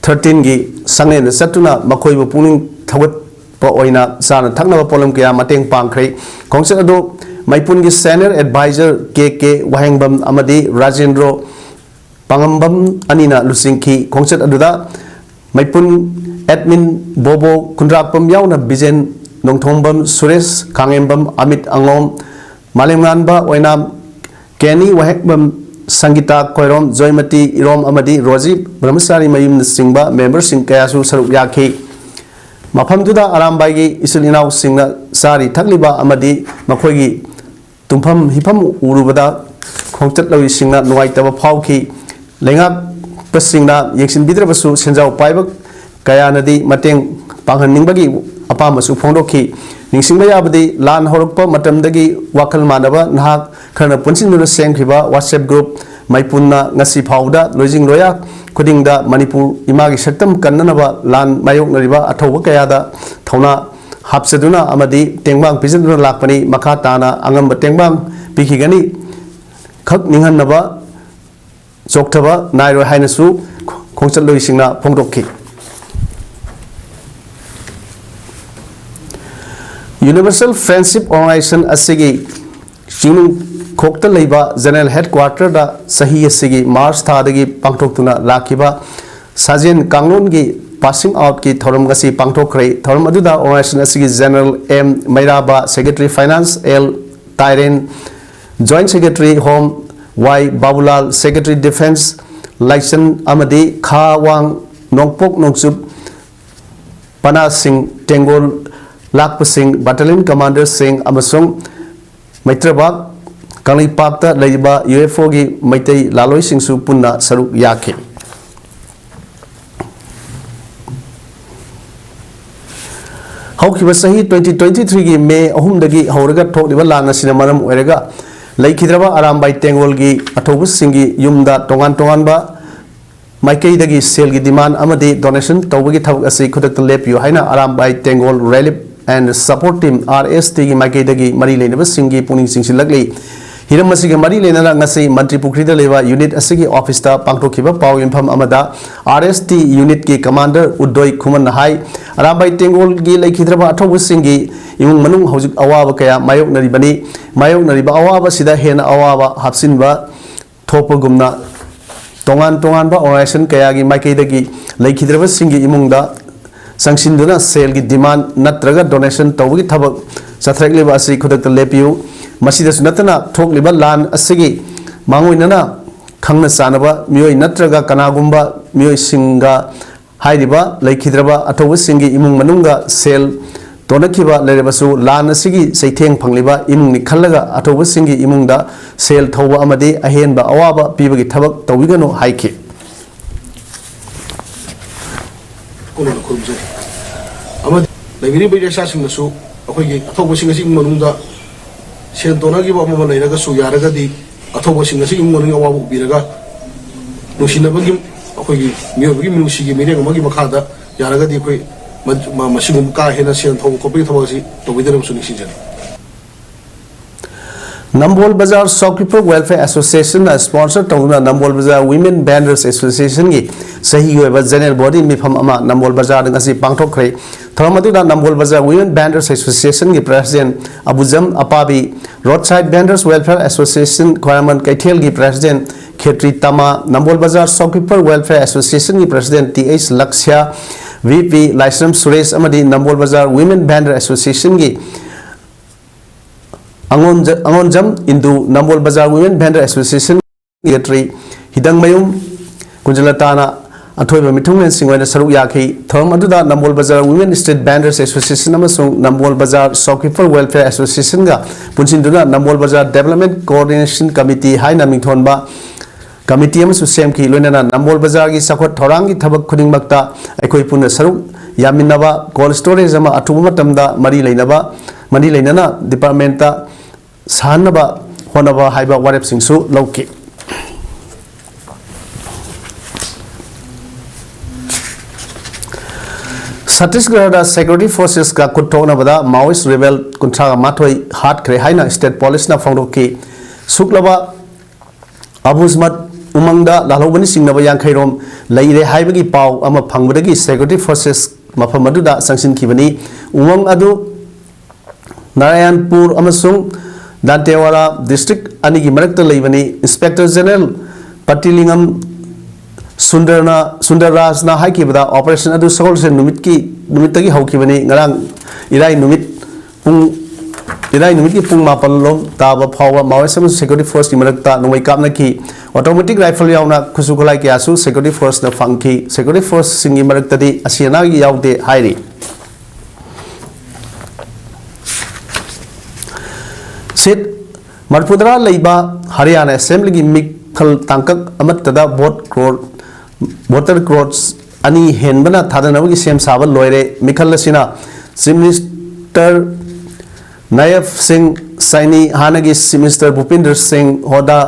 ꯊꯥꯔꯇꯤꯟꯒꯤ ꯁꯪꯂꯦꯟꯗ ꯆꯠꯇꯨꯅ ꯃꯈꯣꯏꯕꯨ ꯄꯨꯛꯅꯤꯡ ꯊꯧꯒꯠꯄ ꯑꯣꯏꯅ ꯆꯥꯅ ꯊꯛꯅꯕ ꯄꯣꯠꯂꯝ ꯀꯌꯥ ꯃꯇꯦꯡ ꯄꯥꯡꯈ꯭ꯔꯦ꯫ ꯈꯣꯡꯆꯠ ꯑꯗꯨ ꯃꯩꯄꯨꯟꯒꯤ ꯁꯦꯅꯤꯌꯔ ꯑꯦꯗꯚꯥꯏꯖꯔ ꯀꯦ ꯀꯦ ꯋꯥꯍꯦꯡꯕꯝ ꯑꯃꯗꯤ ꯔꯥꯖꯦꯟꯗ꯭ꯔꯣ ꯄꯥꯉꯝꯕꯝ ꯑꯅꯤꯅ ꯂꯨꯆꯤꯡꯈꯤ꯫ ꯈꯣꯡꯆꯠ ꯑꯗꯨꯗ ꯃꯩꯄꯨꯟ ꯑꯦꯗꯃꯤꯟ ꯕꯣꯕꯣ ꯈꯨꯟꯗ꯭ꯔꯥꯛꯄꯝ ꯌꯥꯎꯅ ꯕꯤꯖꯦꯟ ꯅꯣꯡꯊꯣꯡꯕꯝ, ꯁꯨꯔꯦꯁ ꯈꯥꯉꯦꯝꯕꯝ, ꯑꯃꯤꯠ ꯑꯉꯣꯝ, ꯃꯥꯂꯦꯝꯉꯥꯟꯕ ꯑꯣꯏꯅꯥꯝ, ꯀꯦꯅꯤ ꯋꯥꯍꯦꯡꯕꯝ, ꯁꯪꯒꯤꯇꯥ ꯈꯣꯏꯔꯣꯝ, ꯖꯣꯏꯃꯇꯤ ꯏꯔꯣꯝ ꯑꯃꯗꯤ ꯔꯣꯖꯤ ꯕ꯭ꯔꯍꯃꯆꯥꯔꯤ ꯃꯌꯨꯝꯅꯆꯤꯡꯕ ꯃꯦꯝꯕꯔꯁꯤꯡ ꯀꯌꯥꯁꯨ ꯁꯔꯨꯛ ꯌꯥꯈꯤ꯫ ꯃꯐꯝꯗꯨꯗ ꯑꯔꯥꯝꯕꯥꯏꯒꯤ ꯏꯆꯤꯜ ꯏꯅꯥꯎꯁꯤꯡꯅ ꯆꯥꯔꯤ ꯊꯛꯂꯤꯕ ꯑꯃꯗꯤ ꯃꯈꯣꯏꯒꯤ ꯇꯨꯝꯐꯝ ꯍꯤꯞꯐꯝ ꯎꯔꯨꯕꯗ ꯈꯣꯡꯆꯠꯂꯣꯏꯁꯤꯡꯅ ꯅꯨꯡꯉꯥꯏꯇꯕ ꯐꯥꯎꯈꯤ꯫ ꯂꯩꯉꯥꯛꯄꯁꯤꯡꯅ ꯌꯦꯡꯁꯤꯟꯕꯤꯗ꯭ꯔꯕꯁꯨ ꯁꯦꯟꯖꯥꯎ ꯄꯥꯏꯕ ꯀꯌꯥꯅꯗꯤ ꯃꯇꯦꯡ ꯄꯥꯡꯍꯟꯅꯤꯡꯕꯒꯤ ꯑꯄꯥꯝꯕꯁꯨ ꯐꯣꯡꯗꯣꯛꯈꯤ꯫ ꯅꯤꯡꯁꯤꯡꯕ ꯌꯥꯕꯗꯤ ꯂꯥꯟ ꯍꯧꯔꯛꯄ ꯃꯇꯝꯗꯒꯤ ꯋꯥꯈꯜ ꯃꯥꯟꯅꯕ ꯅꯍꯥꯛ ꯈꯔꯅ ꯄꯨꯟꯁꯤꯟꯗꯨꯅ ꯁꯦꯝꯈꯤꯕ WhatsApp group ꯃꯩꯄꯨꯟꯅ ꯉꯁꯤ ꯐꯥꯎꯕꯗ ꯂꯣꯏꯖꯤꯡ ꯂꯣꯌꯥ ꯈꯨꯗꯤꯡꯗ ꯃꯅꯤꯄꯨꯔ ꯏꯃꯥꯒꯤ ꯁꯛꯇꯝ ꯀꯟꯅꯅꯕ ꯂꯥꯟ ꯃꯥꯌꯣꯛꯅꯔꯤꯕ ꯑꯊꯧꯕ ꯀꯌꯥꯗ ꯊꯧꯅꯥ ꯍꯥꯞꯆꯗꯨꯅ ꯑꯃꯗꯤ ꯇꯦꯡꯕꯥꯡ ꯄꯤꯖꯗꯨꯅ ꯂꯥꯛꯄꯅꯤ꯫ ꯃꯈꯥ ꯇꯥꯅ ꯑꯉꯝꯕ ꯇꯦꯡꯕꯥꯡ ꯄꯤꯈꯤꯒꯅꯤ꯫ ꯈꯛ ꯅꯤꯡꯍꯟꯅꯕ ꯆꯣꯛꯊꯕ ꯅꯥꯏꯔꯣꯏ ꯍꯥꯏꯅꯁꯨ ꯈꯣꯡꯆꯠꯂꯣꯏꯁꯤꯡꯅ ꯐꯣꯡꯗꯣꯛꯈꯤ꯫ Universal Friendship Organization ꯑꯁꯤꯒꯤ ꯆꯤꯡꯅꯨꯡꯈꯣꯛꯇ ꯂꯩꯕ ꯖꯦꯅꯔꯦꯜ ꯍꯦꯗꯀ꯭ꯋꯥꯇꯔꯗ ꯆꯍꯤ ꯑꯁꯤꯒꯤ ꯃꯥꯔꯆ ꯊꯥꯗꯒꯤ ꯄꯥꯡꯊꯣꯛꯇꯨꯅ ꯂꯥꯛꯈꯤꯕ ꯁꯥꯖꯦꯟ ꯀꯥꯡꯂꯣꯟꯒꯤ ꯄꯥꯁꯤꯡ ꯑꯥꯎꯠꯀꯤ ꯊꯧꯔꯝ ꯉꯁꯤ ꯄꯥꯡꯊꯣꯛꯈ꯭ꯔꯦ꯫ ꯊꯧꯔꯝ ꯑꯗꯨꯗ ꯑꯣꯔꯒꯅꯥꯏꯖꯦꯁꯟ ꯑꯁꯤꯒꯤ general M Meiraba, secretary finance L Tairen, joint secretary home Y Babulal, secretary defence Laichan ꯑꯃꯗꯤ ꯈꯥ ꯋꯥꯡ ꯅꯣꯡꯄꯣꯛ ꯅꯣꯡꯆꯨꯞ ꯄꯅꯥꯁꯤꯡ ꯇꯦꯡꯒꯣꯜ ꯂꯥꯛꯄꯁꯤꯡ, ꯕꯠꯇꯥꯂꯤꯌꯟ ꯀꯃꯥꯟꯗꯔꯁꯤꯡ ꯑꯃꯁꯨꯡ ꯃꯩꯇ꯭ꯔꯕꯥꯛ ꯀꯪꯂꯩꯄꯥꯛꯇ ꯂꯩꯔꯤꯕ UFOꯒꯤ ꯃꯩꯇꯩ ꯂꯥꯂꯣꯏꯁꯤꯡꯁꯨ ꯄꯨꯟꯅ ꯁꯔꯨꯛ ꯌꯥꯈꯤ꯫ ꯍꯧꯈꯤꯕ ꯆꯍꯤ twenty twenty threeꯒꯤ ꯃꯦ ꯑꯍꯨꯝꯗꯒꯤ ꯍꯧꯔꯒ ꯊꯣꯛꯂꯤꯕ ꯂꯥꯟ ꯑꯁꯤꯅ ꯃꯔꯝ ꯑꯣꯏꯔꯒ ꯂꯩꯈꯤꯗ꯭ꯔꯕ ꯑꯔꯥꯝꯕꯥꯏ ꯇꯦꯡꯒꯣꯜꯒꯤ ꯑꯊꯧꯕꯁꯤꯡꯒꯤ ꯌꯨꯝꯗ ꯇꯣꯉꯥꯟ ꯇꯣꯉꯥꯟꯕ ꯃꯥꯏꯀꯩꯗꯒꯤ ꯁꯦꯜꯒꯤ ꯗꯤꯃꯥꯟ ꯑꯃꯗꯤ ꯗꯣꯅꯦꯁꯟ ꯇꯧꯕꯒꯤ ꯊꯕꯛ ꯑꯁꯤ ꯈꯨꯗꯛꯇ ꯂꯦꯞꯄꯤꯌꯨ ꯍꯥꯏꯅ Arambai Tenggol relief and Support Team, R S T ꯒꯤ ꯃꯥꯏꯀꯩꯗꯒꯤ ꯃꯔꯤ ꯂꯩꯅꯕꯁꯤꯡꯒꯤ ꯄꯨꯛꯅꯤꯡ ꯆꯤꯡꯁꯤꯜꯂꯛꯂꯤ꯫ ꯍꯤꯔꯝ ꯑꯁꯤꯒ ꯃꯔꯤ ꯂꯩꯅꯅ ꯉꯁꯤ ꯃꯟꯇ꯭ꯔꯤ ꯄꯨꯈ꯭ꯔꯤꯗ ꯂꯩꯕ unit ꯑꯁꯤꯒꯤ office ꯇ ꯄꯥꯡꯊꯣꯛꯈꯤꯕ ꯄꯥꯎ ꯌꯣꯟꯐꯝ ꯑꯃꯗ R S T unit ꯀꯤ commander ꯎꯗꯣꯏ ꯈꯨꯃꯟꯅ ꯍꯥꯏ, ꯑꯔꯥꯝꯕꯥꯏ ꯇꯦꯡꯒꯣꯜꯒꯤ ꯂꯩꯈꯤꯗ꯭ꯔꯕ ꯑꯊꯧꯕꯁꯤꯡꯒꯤ ꯏꯃꯨꯡ ꯃꯅꯨꯡ ꯍꯧꯖꯤꯛ ꯑꯋꯥꯕ ꯀꯌꯥ ꯃꯥꯌꯣꯛꯅꯔꯤꯕꯅꯤ꯫ ꯃꯥꯌꯣꯛꯅꯔꯤꯕ ꯑꯋꯥꯕ ꯑꯁꯤꯗ ꯍꯦꯟꯅ ꯑꯋꯥꯕ ꯍꯥꯞꯆꯤꯟꯕ ꯊꯣꯛꯄꯒꯨꯝꯅ ꯇꯣꯉꯥꯟ ꯇꯣꯉꯥꯟꯕ organization ꯀꯌꯥꯒꯤ ꯃꯥꯏꯀꯩꯗꯒꯤ ꯂꯩꯈꯤꯗ꯭ꯔꯕꯁꯤꯡꯒꯤ ꯏꯃꯨꯡꯗ ꯆꯪꯁꯤꯟꯗꯨꯅ ꯁꯦꯜꯒꯤ demand ꯅꯠꯇ꯭ꯔꯒ donation ꯇꯧꯕꯒꯤ ꯊꯕꯛ ꯆꯠꯊꯔꯛꯂꯤꯕ ꯑꯁꯤ ꯈꯨꯗꯛꯇ ꯂꯦꯞꯄꯤꯌꯨ꯫ ꯃꯁꯤꯗꯁꯨ ꯅꯠꯇꯅ ꯊꯣꯛꯂꯤꯕ ꯂꯥꯟ ꯑꯁꯤꯒꯤ ꯃꯥꯡꯑꯣꯏꯅꯅ ꯈꯪꯅ ꯆꯥꯟꯅꯕ ꯃꯤꯑꯣꯏ ꯅꯠꯇ꯭ꯔꯒ ꯀꯅꯥꯒꯨꯝꯕ ꯃꯤꯑꯣꯏꯁꯤꯡꯒ ꯍꯥꯏꯔꯤꯕ ꯂꯩꯈꯤꯗ꯭ꯔꯕ ꯑꯊꯧꯕꯁꯤꯡꯒꯤ ꯏꯃꯨꯡ ꯃꯅꯨꯡꯒ ꯁꯦꯜ ꯇꯣꯟꯅꯈꯤꯕ ꯂꯩꯔꯕꯁꯨ ꯂꯥꯟ ꯑꯁꯤꯒꯤ ꯆꯩꯊꯦꯡ ꯐꯪꯂꯤꯕ ꯏꯃꯨꯡꯅꯤ ꯈꯜꯂꯒ ꯑꯊꯧꯕꯁꯤꯡꯒꯤ ꯏꯃꯨꯡꯗ ꯁꯦꯜ ꯊꯧꯕ ꯑꯃꯗꯤ ꯑꯍꯦꯟꯕ ꯑꯋꯥꯕ ꯄꯤꯕꯒꯤ ꯊꯕꯛ ꯇꯧꯕꯤꯒꯅꯨ ꯍꯥꯏꯈꯤ꯫ ꯀꯣꯟꯅ ꯈꯨꯔꯨꯝꯖꯔꯤ꯫ ꯑꯃꯗꯤ ꯂꯩꯕꯤꯔꯤꯕ ꯏꯔꯦꯛꯆꯥꯁꯤꯡꯅꯁꯨ ꯑꯩꯈꯣꯏꯒꯤ ꯑꯊꯧꯕꯁꯤꯡ ꯑꯁꯤꯒꯤ ꯃꯅꯨꯡꯗ ꯁꯦꯟ ꯇꯣꯟꯅꯈꯤꯕ ꯑꯃ ꯑꯃ ꯂꯩꯔꯒꯁꯨ ꯌꯥꯔꯒꯗꯤ ꯑꯊꯧꯕꯁꯤꯡ ꯑꯁꯤꯒꯤ ꯏꯃꯨꯡ ꯃꯅꯨꯡꯒꯤ ꯑꯋꯥꯕ ꯎꯕꯤꯔꯒ ꯅꯨꯡꯁꯤꯅꯕꯒꯤ ꯑꯩꯈꯣꯏꯒꯤ ꯃꯤꯑꯣꯏꯕꯒꯤ ꯃꯤꯅꯨꯡꯁꯤꯒꯤ ꯃꯤꯔꯦꯡ ꯑꯃꯒꯤ ꯃꯈꯥꯗ ꯌꯥꯔꯒꯗꯤ ꯑꯩꯈꯣꯏ ꯃ-, ꯃ-, ꯃꯁꯤꯒꯨꯝꯕ ꯀꯥ ꯍꯦꯟꯅ ꯁꯦꯟ ꯊꯧꯕ ꯈꯣꯠꯄꯒꯤ ꯊꯕꯛ ꯑꯁꯤ ꯇꯧꯕꯤꯗꯅꯕꯁꯨ ꯅꯤꯡꯁꯤꯡꯖꯔꯤ꯫ ꯅꯝꯕꯣꯜ ꯕꯖꯥꯔ Shopkeeper Welfare Association ꯅ sponsor ꯇꯧꯗꯨꯅ ꯅꯝꯕꯣꯜ ꯕꯖꯥꯔ Women Vendors Association ꯒꯤ ꯆꯍꯤꯒꯤ ꯑꯣꯏꯕ general body ꯃꯤꯐꯝ ꯑꯃ ꯅꯝꯕꯣꯜ ꯕꯖꯥꯔꯗ ꯉꯁꯤ ꯄꯥꯡꯊꯣꯛꯈ꯭ꯔꯦ꯫ ꯊꯧꯔꯝ ꯑꯗꯨꯗ ꯅꯝꯕꯣꯜ ꯕꯖꯥꯔ Women Vendors Association ꯒꯤ president ꯑꯕꯨꯖꯝ ꯑꯄꯥꯕꯤ, Roadside Vendors Welfare Association ꯈ꯭ꯋꯥꯏꯔꯝꯕꯟ ꯀꯩꯊꯦꯜꯒꯤ president ꯈꯦꯇ꯭ꯔꯤ ꯇꯃꯥ, ꯅꯝꯕꯣꯜ ꯕꯖꯥꯔ Shopkeeper Welfare Association ꯒꯤ president T H Lakshya, V P Laishram Suresh ꯑꯃꯗꯤ ꯅꯝꯕꯣꯜ ꯕꯖꯥꯔ Women Vendor Association ꯒꯤ ꯑꯉꯣꯟꯖ-, ꯑꯉꯣꯟꯖꯝ ꯏꯟꯗꯨ, ꯅꯝꯕꯣꯜ ꯕꯖꯥꯔ Women Vendor Association secretary ꯍꯤꯗꯪꯃꯌꯨꯝ ꯀꯨꯟꯖꯂꯇꯥꯅ ꯑꯊꯣꯏꯕ ꯃꯤꯊꯨꯡꯂꯦꯟꯁꯤꯡ ꯑꯣꯏꯅ ꯁꯔꯨꯛ ꯌꯥꯈꯤ꯫ ꯊꯧꯔꯝ ꯑꯗꯨꯗ ꯅꯝꯕꯣꯜ ꯕꯖꯥꯔ Women Street Vendors Association ꯑꯃꯁꯨꯡ ꯅꯝꯕꯣꯜ ꯕꯖꯥꯔ Shopkeeper Welfare Association ꯒ ꯄꯨꯟꯁꯤꯟꯗꯨꯅ ꯅꯝꯕꯣꯜ ꯕꯖꯥꯔ Development Coordination Committee ꯍꯥꯏꯅ ꯃꯤꯡꯊꯣꯟꯕ committee ꯑꯃꯁꯨ ꯁꯦꯝꯈꯤ꯫ ꯂꯣꯏꯅꯅ ꯅꯝꯕꯣꯜ ꯕꯖꯥꯔꯒꯤ ꯆꯥꯎꯈꯠ ꯊꯧꯔꯥꯡꯒꯤ ꯊꯕꯛ ꯈꯨꯗꯤꯡꯃꯛꯇ ꯑꯩꯈꯣꯏ ꯄꯨꯟꯅ ꯁꯔꯨꯛ ꯌꯥꯃꯤꯟꯅꯕ, cold storage ꯑꯃ ꯑꯊꯨꯕ ꯃꯇꯝꯗ ꯃꯔꯤ ꯂꯩꯅꯕ, ꯃꯔꯤ ꯂꯩꯅꯅ department ꯇ ꯁꯥꯍꯟꯅꯕ ꯍꯣꯠꯅꯕ ꯍꯥꯏꯕ ꯋꯥꯔꯦꯞꯁꯤꯡꯁꯨ ꯂꯧꯈꯤ꯫ ꯆꯇꯤꯁꯒꯔꯗ security forcesꯀ ꯈꯨꯠ ꯊꯣꯛꯅꯕꯗ Maoist rebel ꯀꯨꯟꯊ꯭ꯔꯥꯒ ꯃꯥꯊꯣꯏ ꯍꯥꯠꯈ꯭ꯔꯦ ꯍꯥꯏꯅ state policeꯅ ꯐꯣꯡꯗꯣꯛꯈꯤ꯫ ꯁꯨꯛꯂꯕ ꯑꯕꯨꯖꯃꯠ ꯎꯃꯪꯗ ꯂꯥꯜꯍꯧꯕꯅ ꯆꯤꯡꯅꯕ ꯌꯥꯡꯈꯩꯔꯣꯝ ꯂꯩꯔꯦ ꯍꯥꯏꯕꯒꯤ ꯄꯥꯎ ꯑꯃ ꯐꯪꯕꯗꯒꯤ security forces ꯃꯐꯝ ꯑꯗꯨꯗ ꯆꯪꯁꯤꯟꯈꯤꯕꯅꯤ꯫ ꯎꯃꯪ ꯑꯗꯨ ꯅꯥꯔꯥꯌꯟꯄꯨꯔ ꯑꯃꯁꯨꯡ ꯗꯥꯟꯇꯦꯋꯥꯔꯥ district ꯑꯅꯤꯒꯤ ꯃꯔꯛꯇ ꯂꯩꯕꯅꯤ꯫ Inspector General ꯄꯇꯤꯂꯤꯉꯝ ꯁꯨꯟꯗꯔꯅ, ꯁꯨꯟꯗꯔ ꯔꯥꯖꯅ ꯍꯥꯏꯈꯤꯕꯗ, operation ꯑꯗꯨ ꯁꯒꯣꯜꯁꯦꯟ ꯅꯨꯃꯤꯠꯀꯤ, ꯅꯨꯃꯤꯠꯇꯒꯤ ꯍꯧꯈꯤꯕꯅꯤ꯫ ꯉꯔꯥꯡ ꯏꯔꯥꯏ ꯅꯨꯃꯤꯠ ꯄꯨꯡ, ꯏꯔꯥꯏ ꯅꯨꯃꯤꯠꯀꯤ ꯄꯨꯡ ꯃꯥꯄꯜ ꯂꯣꯝ ꯇꯥꯕ ꯐꯥꯎꯕ Maoist ꯑꯃꯁꯨꯡ security forceꯀꯤ ꯃꯔꯛꯇ ꯅꯣꯡꯃꯩ ꯀꯥꯞꯅꯈꯤ꯫ Automatic rifle ꯌꯥꯎꯅ ꯈꯨꯠꯁꯨ ꯈꯨꯠꯂꯥꯏ ꯀꯌꯥꯁꯨ security forceꯅ ꯐꯪꯈꯤ꯫ Security forceꯁꯤꯡꯒꯤ ꯃꯔꯛꯇꯗꯤ ꯑꯁꯤ ꯑꯅꯥꯒꯤ ꯌꯥꯎꯗꯦ ꯍꯥꯏꯔꯤ꯫ Seat ꯃꯔꯤꯐꯨꯇꯔꯥ ꯂꯩꯕ ꯍꯔꯤꯌꯥꯅꯥ assemblyꯒꯤ ꯃꯤꯈꯜ ꯇꯥꯡꯀꯛ ꯑꯃꯠꯇꯗ vote crore, voter crores ꯑꯅꯤ ꯍꯦꯟꯕꯅ ꯊꯥꯗꯅꯕꯒꯤ ꯁꯦꯝ ꯁꯥꯕ ꯂꯣꯏꯔꯦ꯫ ꯃꯤꯈꯜ ꯑꯁꯤꯅ Chief Minister ꯅꯥꯌꯕ ꯁꯤꯡ ꯁꯥꯏꯅꯤ, ꯍꯥꯟꯅꯒꯤ Chief Minister ꯚꯨꯄꯤꯟꯗꯔ ꯁꯤꯡ ꯍꯨꯗꯥ,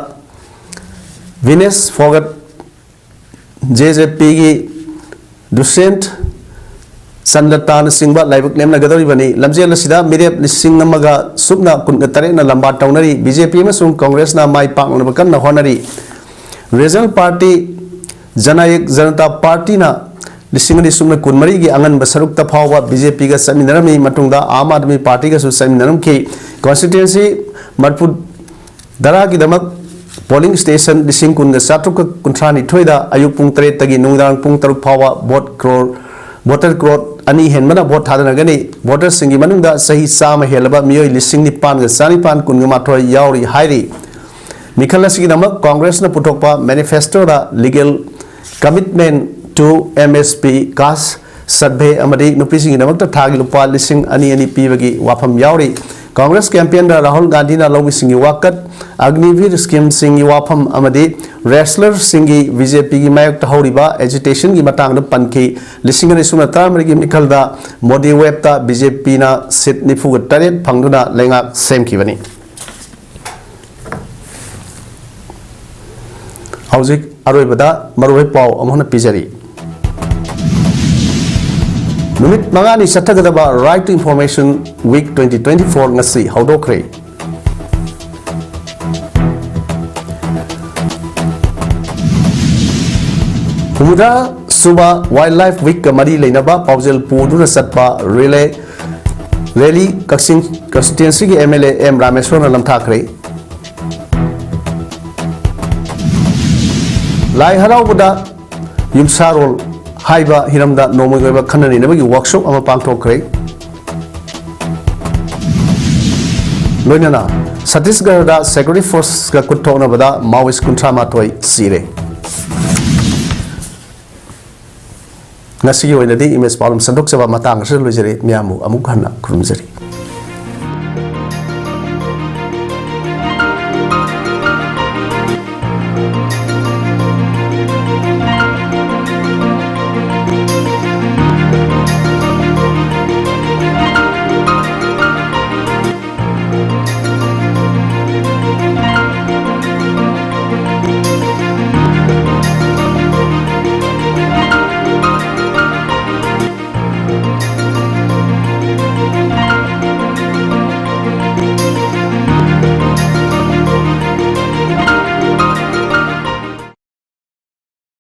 ꯚꯤꯅꯦꯁ ꯐꯣꯒꯠ, ꯖꯦ ꯖꯦ ꯄꯤꯒꯤ ꯗꯨꯁ꯭ꯌꯟꯇ ꯆꯟꯗ꯭ꯔꯇꯥꯅꯆꯤꯡꯕ ꯂꯥꯏꯕꯛ ꯂꯦꯝꯅꯒꯗꯧꯔꯤꯕꯅꯤ꯫ ꯂꯝꯖꯦꯜ ꯑꯁꯤꯗ ꯃꯤꯔꯦꯞ ꯂꯤꯁꯤꯡ ꯑꯃꯒ ꯁꯨꯞꯅ ꯀꯨꯟꯒ ꯇꯔꯦꯠꯅ ꯂꯝꯕꯥ ꯇꯧꯅꯔꯤ꯫ ꯕꯤ ꯖꯦ ꯄꯤ ꯑꯃꯁꯨꯡ ꯀꯪꯒ꯭ꯔꯦꯁꯅ ꯃꯥꯏ ꯄꯥꯛꯅꯅꯕ ꯀꯟꯅ ꯍꯣꯠꯅꯔꯤ꯫ Regional party ꯖꯅꯥꯌꯛ ꯖꯅꯇꯥ ꯄꯥꯔꯇꯤꯅ ꯂꯤꯁꯤꯡ ꯑꯅꯤ ꯁꯨꯞꯅ ꯀꯨꯟꯃꯔꯤꯒꯤ ꯑꯉꯟꯕ ꯁꯔꯨꯛꯇ ꯐꯥꯎꯕ ꯕꯤ ꯖꯦ ꯄꯤꯒ ꯆꯠꯃꯤꯟꯅꯔꯝꯃꯤ꯫ ꯃꯇꯨꯡꯗ ꯑꯥꯝ ꯑꯥꯗꯃꯤ ꯄꯥꯔꯇꯤꯒꯁꯨ ꯆꯠꯃꯤꯟꯅꯔꯝꯈꯤ꯫ Constituency ꯃꯔꯤꯐꯨ ꯇꯔꯥꯒꯤꯗꯃꯛ polling station ꯂꯤꯁꯤꯡ ꯀꯨꯟꯒ ꯆꯥꯇ꯭ꯔꯨꯛꯀ ꯀꯨꯟꯊ꯭ꯔꯥꯅꯤꯊꯣꯏꯗ ꯑꯌꯨꯛ ꯄꯨꯡ ꯇꯔꯦꯠꯇꯒꯤ ꯅꯨꯃꯤꯗꯥꯡ ꯄꯨꯡ ꯇꯔꯨꯛ ꯐꯥꯎꯕ vote crore, voter crore ꯑꯅꯤ ꯍꯦꯟꯕꯅ vote ꯊꯥꯗꯅꯒꯅꯤ꯫ Voterꯁꯤꯡꯒꯤ ꯃꯅꯨꯡꯗ ꯆꯍꯤ ꯆꯥꯝꯃ ꯍꯦꯜꯂꯕ ꯃꯤꯑꯣꯏ ꯂꯤꯁꯤꯡ ꯅꯤꯄꯥꯟꯒ ꯆꯥꯅꯤꯄꯥꯟ ꯀꯨꯟꯒ ꯃꯥꯊꯣꯏ ꯌꯥꯎꯔꯤ ꯍꯥꯏꯔꯤ꯫ ꯃꯤꯈꯜ ꯑꯁꯤꯒꯤꯗꯃꯛ ꯀꯪꯒ꯭ꯔꯦꯁꯅ ꯄꯨꯊꯣꯛꯄ manifestoꯗ legal commitment to M S P, caste survey ꯑꯃꯗꯤ ꯅꯨꯄꯤꯁꯤꯡꯒꯤꯗꯃꯛꯇ ꯊꯥꯒꯤ ꯂꯨꯄꯥ ꯂꯤꯁꯤꯡ ꯑꯅꯤ ꯑꯅꯤ ꯄꯤꯕꯒꯤ ꯋꯥꯐꯝ ꯌꯥꯎꯔꯤ꯫ ꯀꯪꯒ꯭ꯔꯦꯁ campaignꯗ ꯔꯥꯍꯨꯜ ꯒꯥꯟꯙꯤꯅ ꯂꯧꯃꯤꯁꯤꯡꯒꯤ ꯋꯥꯀꯠ, Agniveer schemeꯁꯤꯡꯒꯤ ꯋꯥꯐꯝ ꯑꯃꯗꯤ wrestlerꯁꯤꯡꯒꯤ ꯕꯤ ꯖꯦ ꯄꯤꯒꯤ ꯃꯥꯌꯣꯛꯇ ꯍꯧꯔꯤꯕ agitationꯒꯤ ꯃꯇꯥꯡꯗ ꯄꯟꯈꯤ꯫ ꯂꯤꯁꯤꯡ ꯑꯅꯤ ꯁꯨꯞꯅ ꯇꯔꯥꯃꯔꯤꯒꯤ ꯃꯤꯈꯜꯗ ꯃꯣꯗꯤ ꯋꯦꯕꯇ ꯕꯤ ꯖꯦ ꯄꯤꯅ seat ꯅꯤꯐꯨꯒ ꯇꯔꯦꯠ ꯐꯪꯗꯨꯅ ꯂꯩꯉꯥꯛ ꯁꯦꯝꯈꯤꯕꯅꯤ꯫ ꯍꯧꯖꯤꯛ ꯑꯔꯣꯏꯕꯗ ꯃꯔꯨꯑꯣꯏ ꯄꯥꯎ ꯑꯃꯨꯛ ꯍꯟꯅ ꯄꯤꯖꯔꯤ꯫ ꯅꯨꯃꯤꯠ ꯃꯉꯥꯅꯤ ꯆꯠꯊꯒꯗꯕ Right to Information Week twenty twenty-four ꯉꯁꯤ ꯍꯧꯗꯣꯛꯈ꯭ꯔꯦ꯫ ꯍꯨꯝꯐꯨꯇꯔꯥ ꯁꯨꯕ Wildlife Week ꯀ ꯃꯔꯤ ꯂꯩꯅꯕ ꯄꯥꯎꯖꯦꯜ ꯄꯨꯗꯨꯅ ꯆꯠꯄ relay rally ꯀꯛꯆꯤꯡ constituency ꯒꯤ M L A ꯑꯦꯝ ꯔꯥꯃꯦꯁ꯭ꯋꯔꯅ ꯂꯝꯊꯥꯈ꯭ꯔꯦ꯫ ꯂꯥꯏ ꯍꯔꯥꯎꯕꯗ ꯌꯨꯝꯁꯥꯔꯣꯜ ꯍꯥꯏꯕ ꯍꯤꯔꯝꯗ ꯅꯣꯡꯃꯒꯤ ꯑꯣꯏꯕ ꯈꯟꯅ ꯅꯩꯅꯕꯒꯤ workshop ꯑꯃ ꯄꯥꯡꯊꯣꯛꯈ꯭ꯔꯦ꯫ ꯂꯣꯏꯅꯅ ꯁꯠꯇꯤꯁꯒꯔꯗ security force ꯀ ꯈꯨꯠ ꯊꯣꯛꯅꯕꯗ Maoist ꯀꯨꯟꯊ꯭ꯔꯥ ꯃꯥꯊꯣꯏ ꯁꯤꯔꯦ꯫ ꯉꯁꯤꯒꯤ ꯑꯣꯏꯅꯗꯤ ꯏꯃꯦꯖ ꯄꯥꯎꯗꯝ ꯁꯟꯗꯣꯛꯆꯕ ꯃꯇꯥꯡ ꯑꯁꯤꯗ ꯂꯣꯏꯖꯔꯦ꯫ ꯃꯌꯥꯝꯕꯨ ꯑꯃꯨꯛ ꯍꯟꯅ ꯈꯨꯔꯨꯝꯖꯔꯤ꯫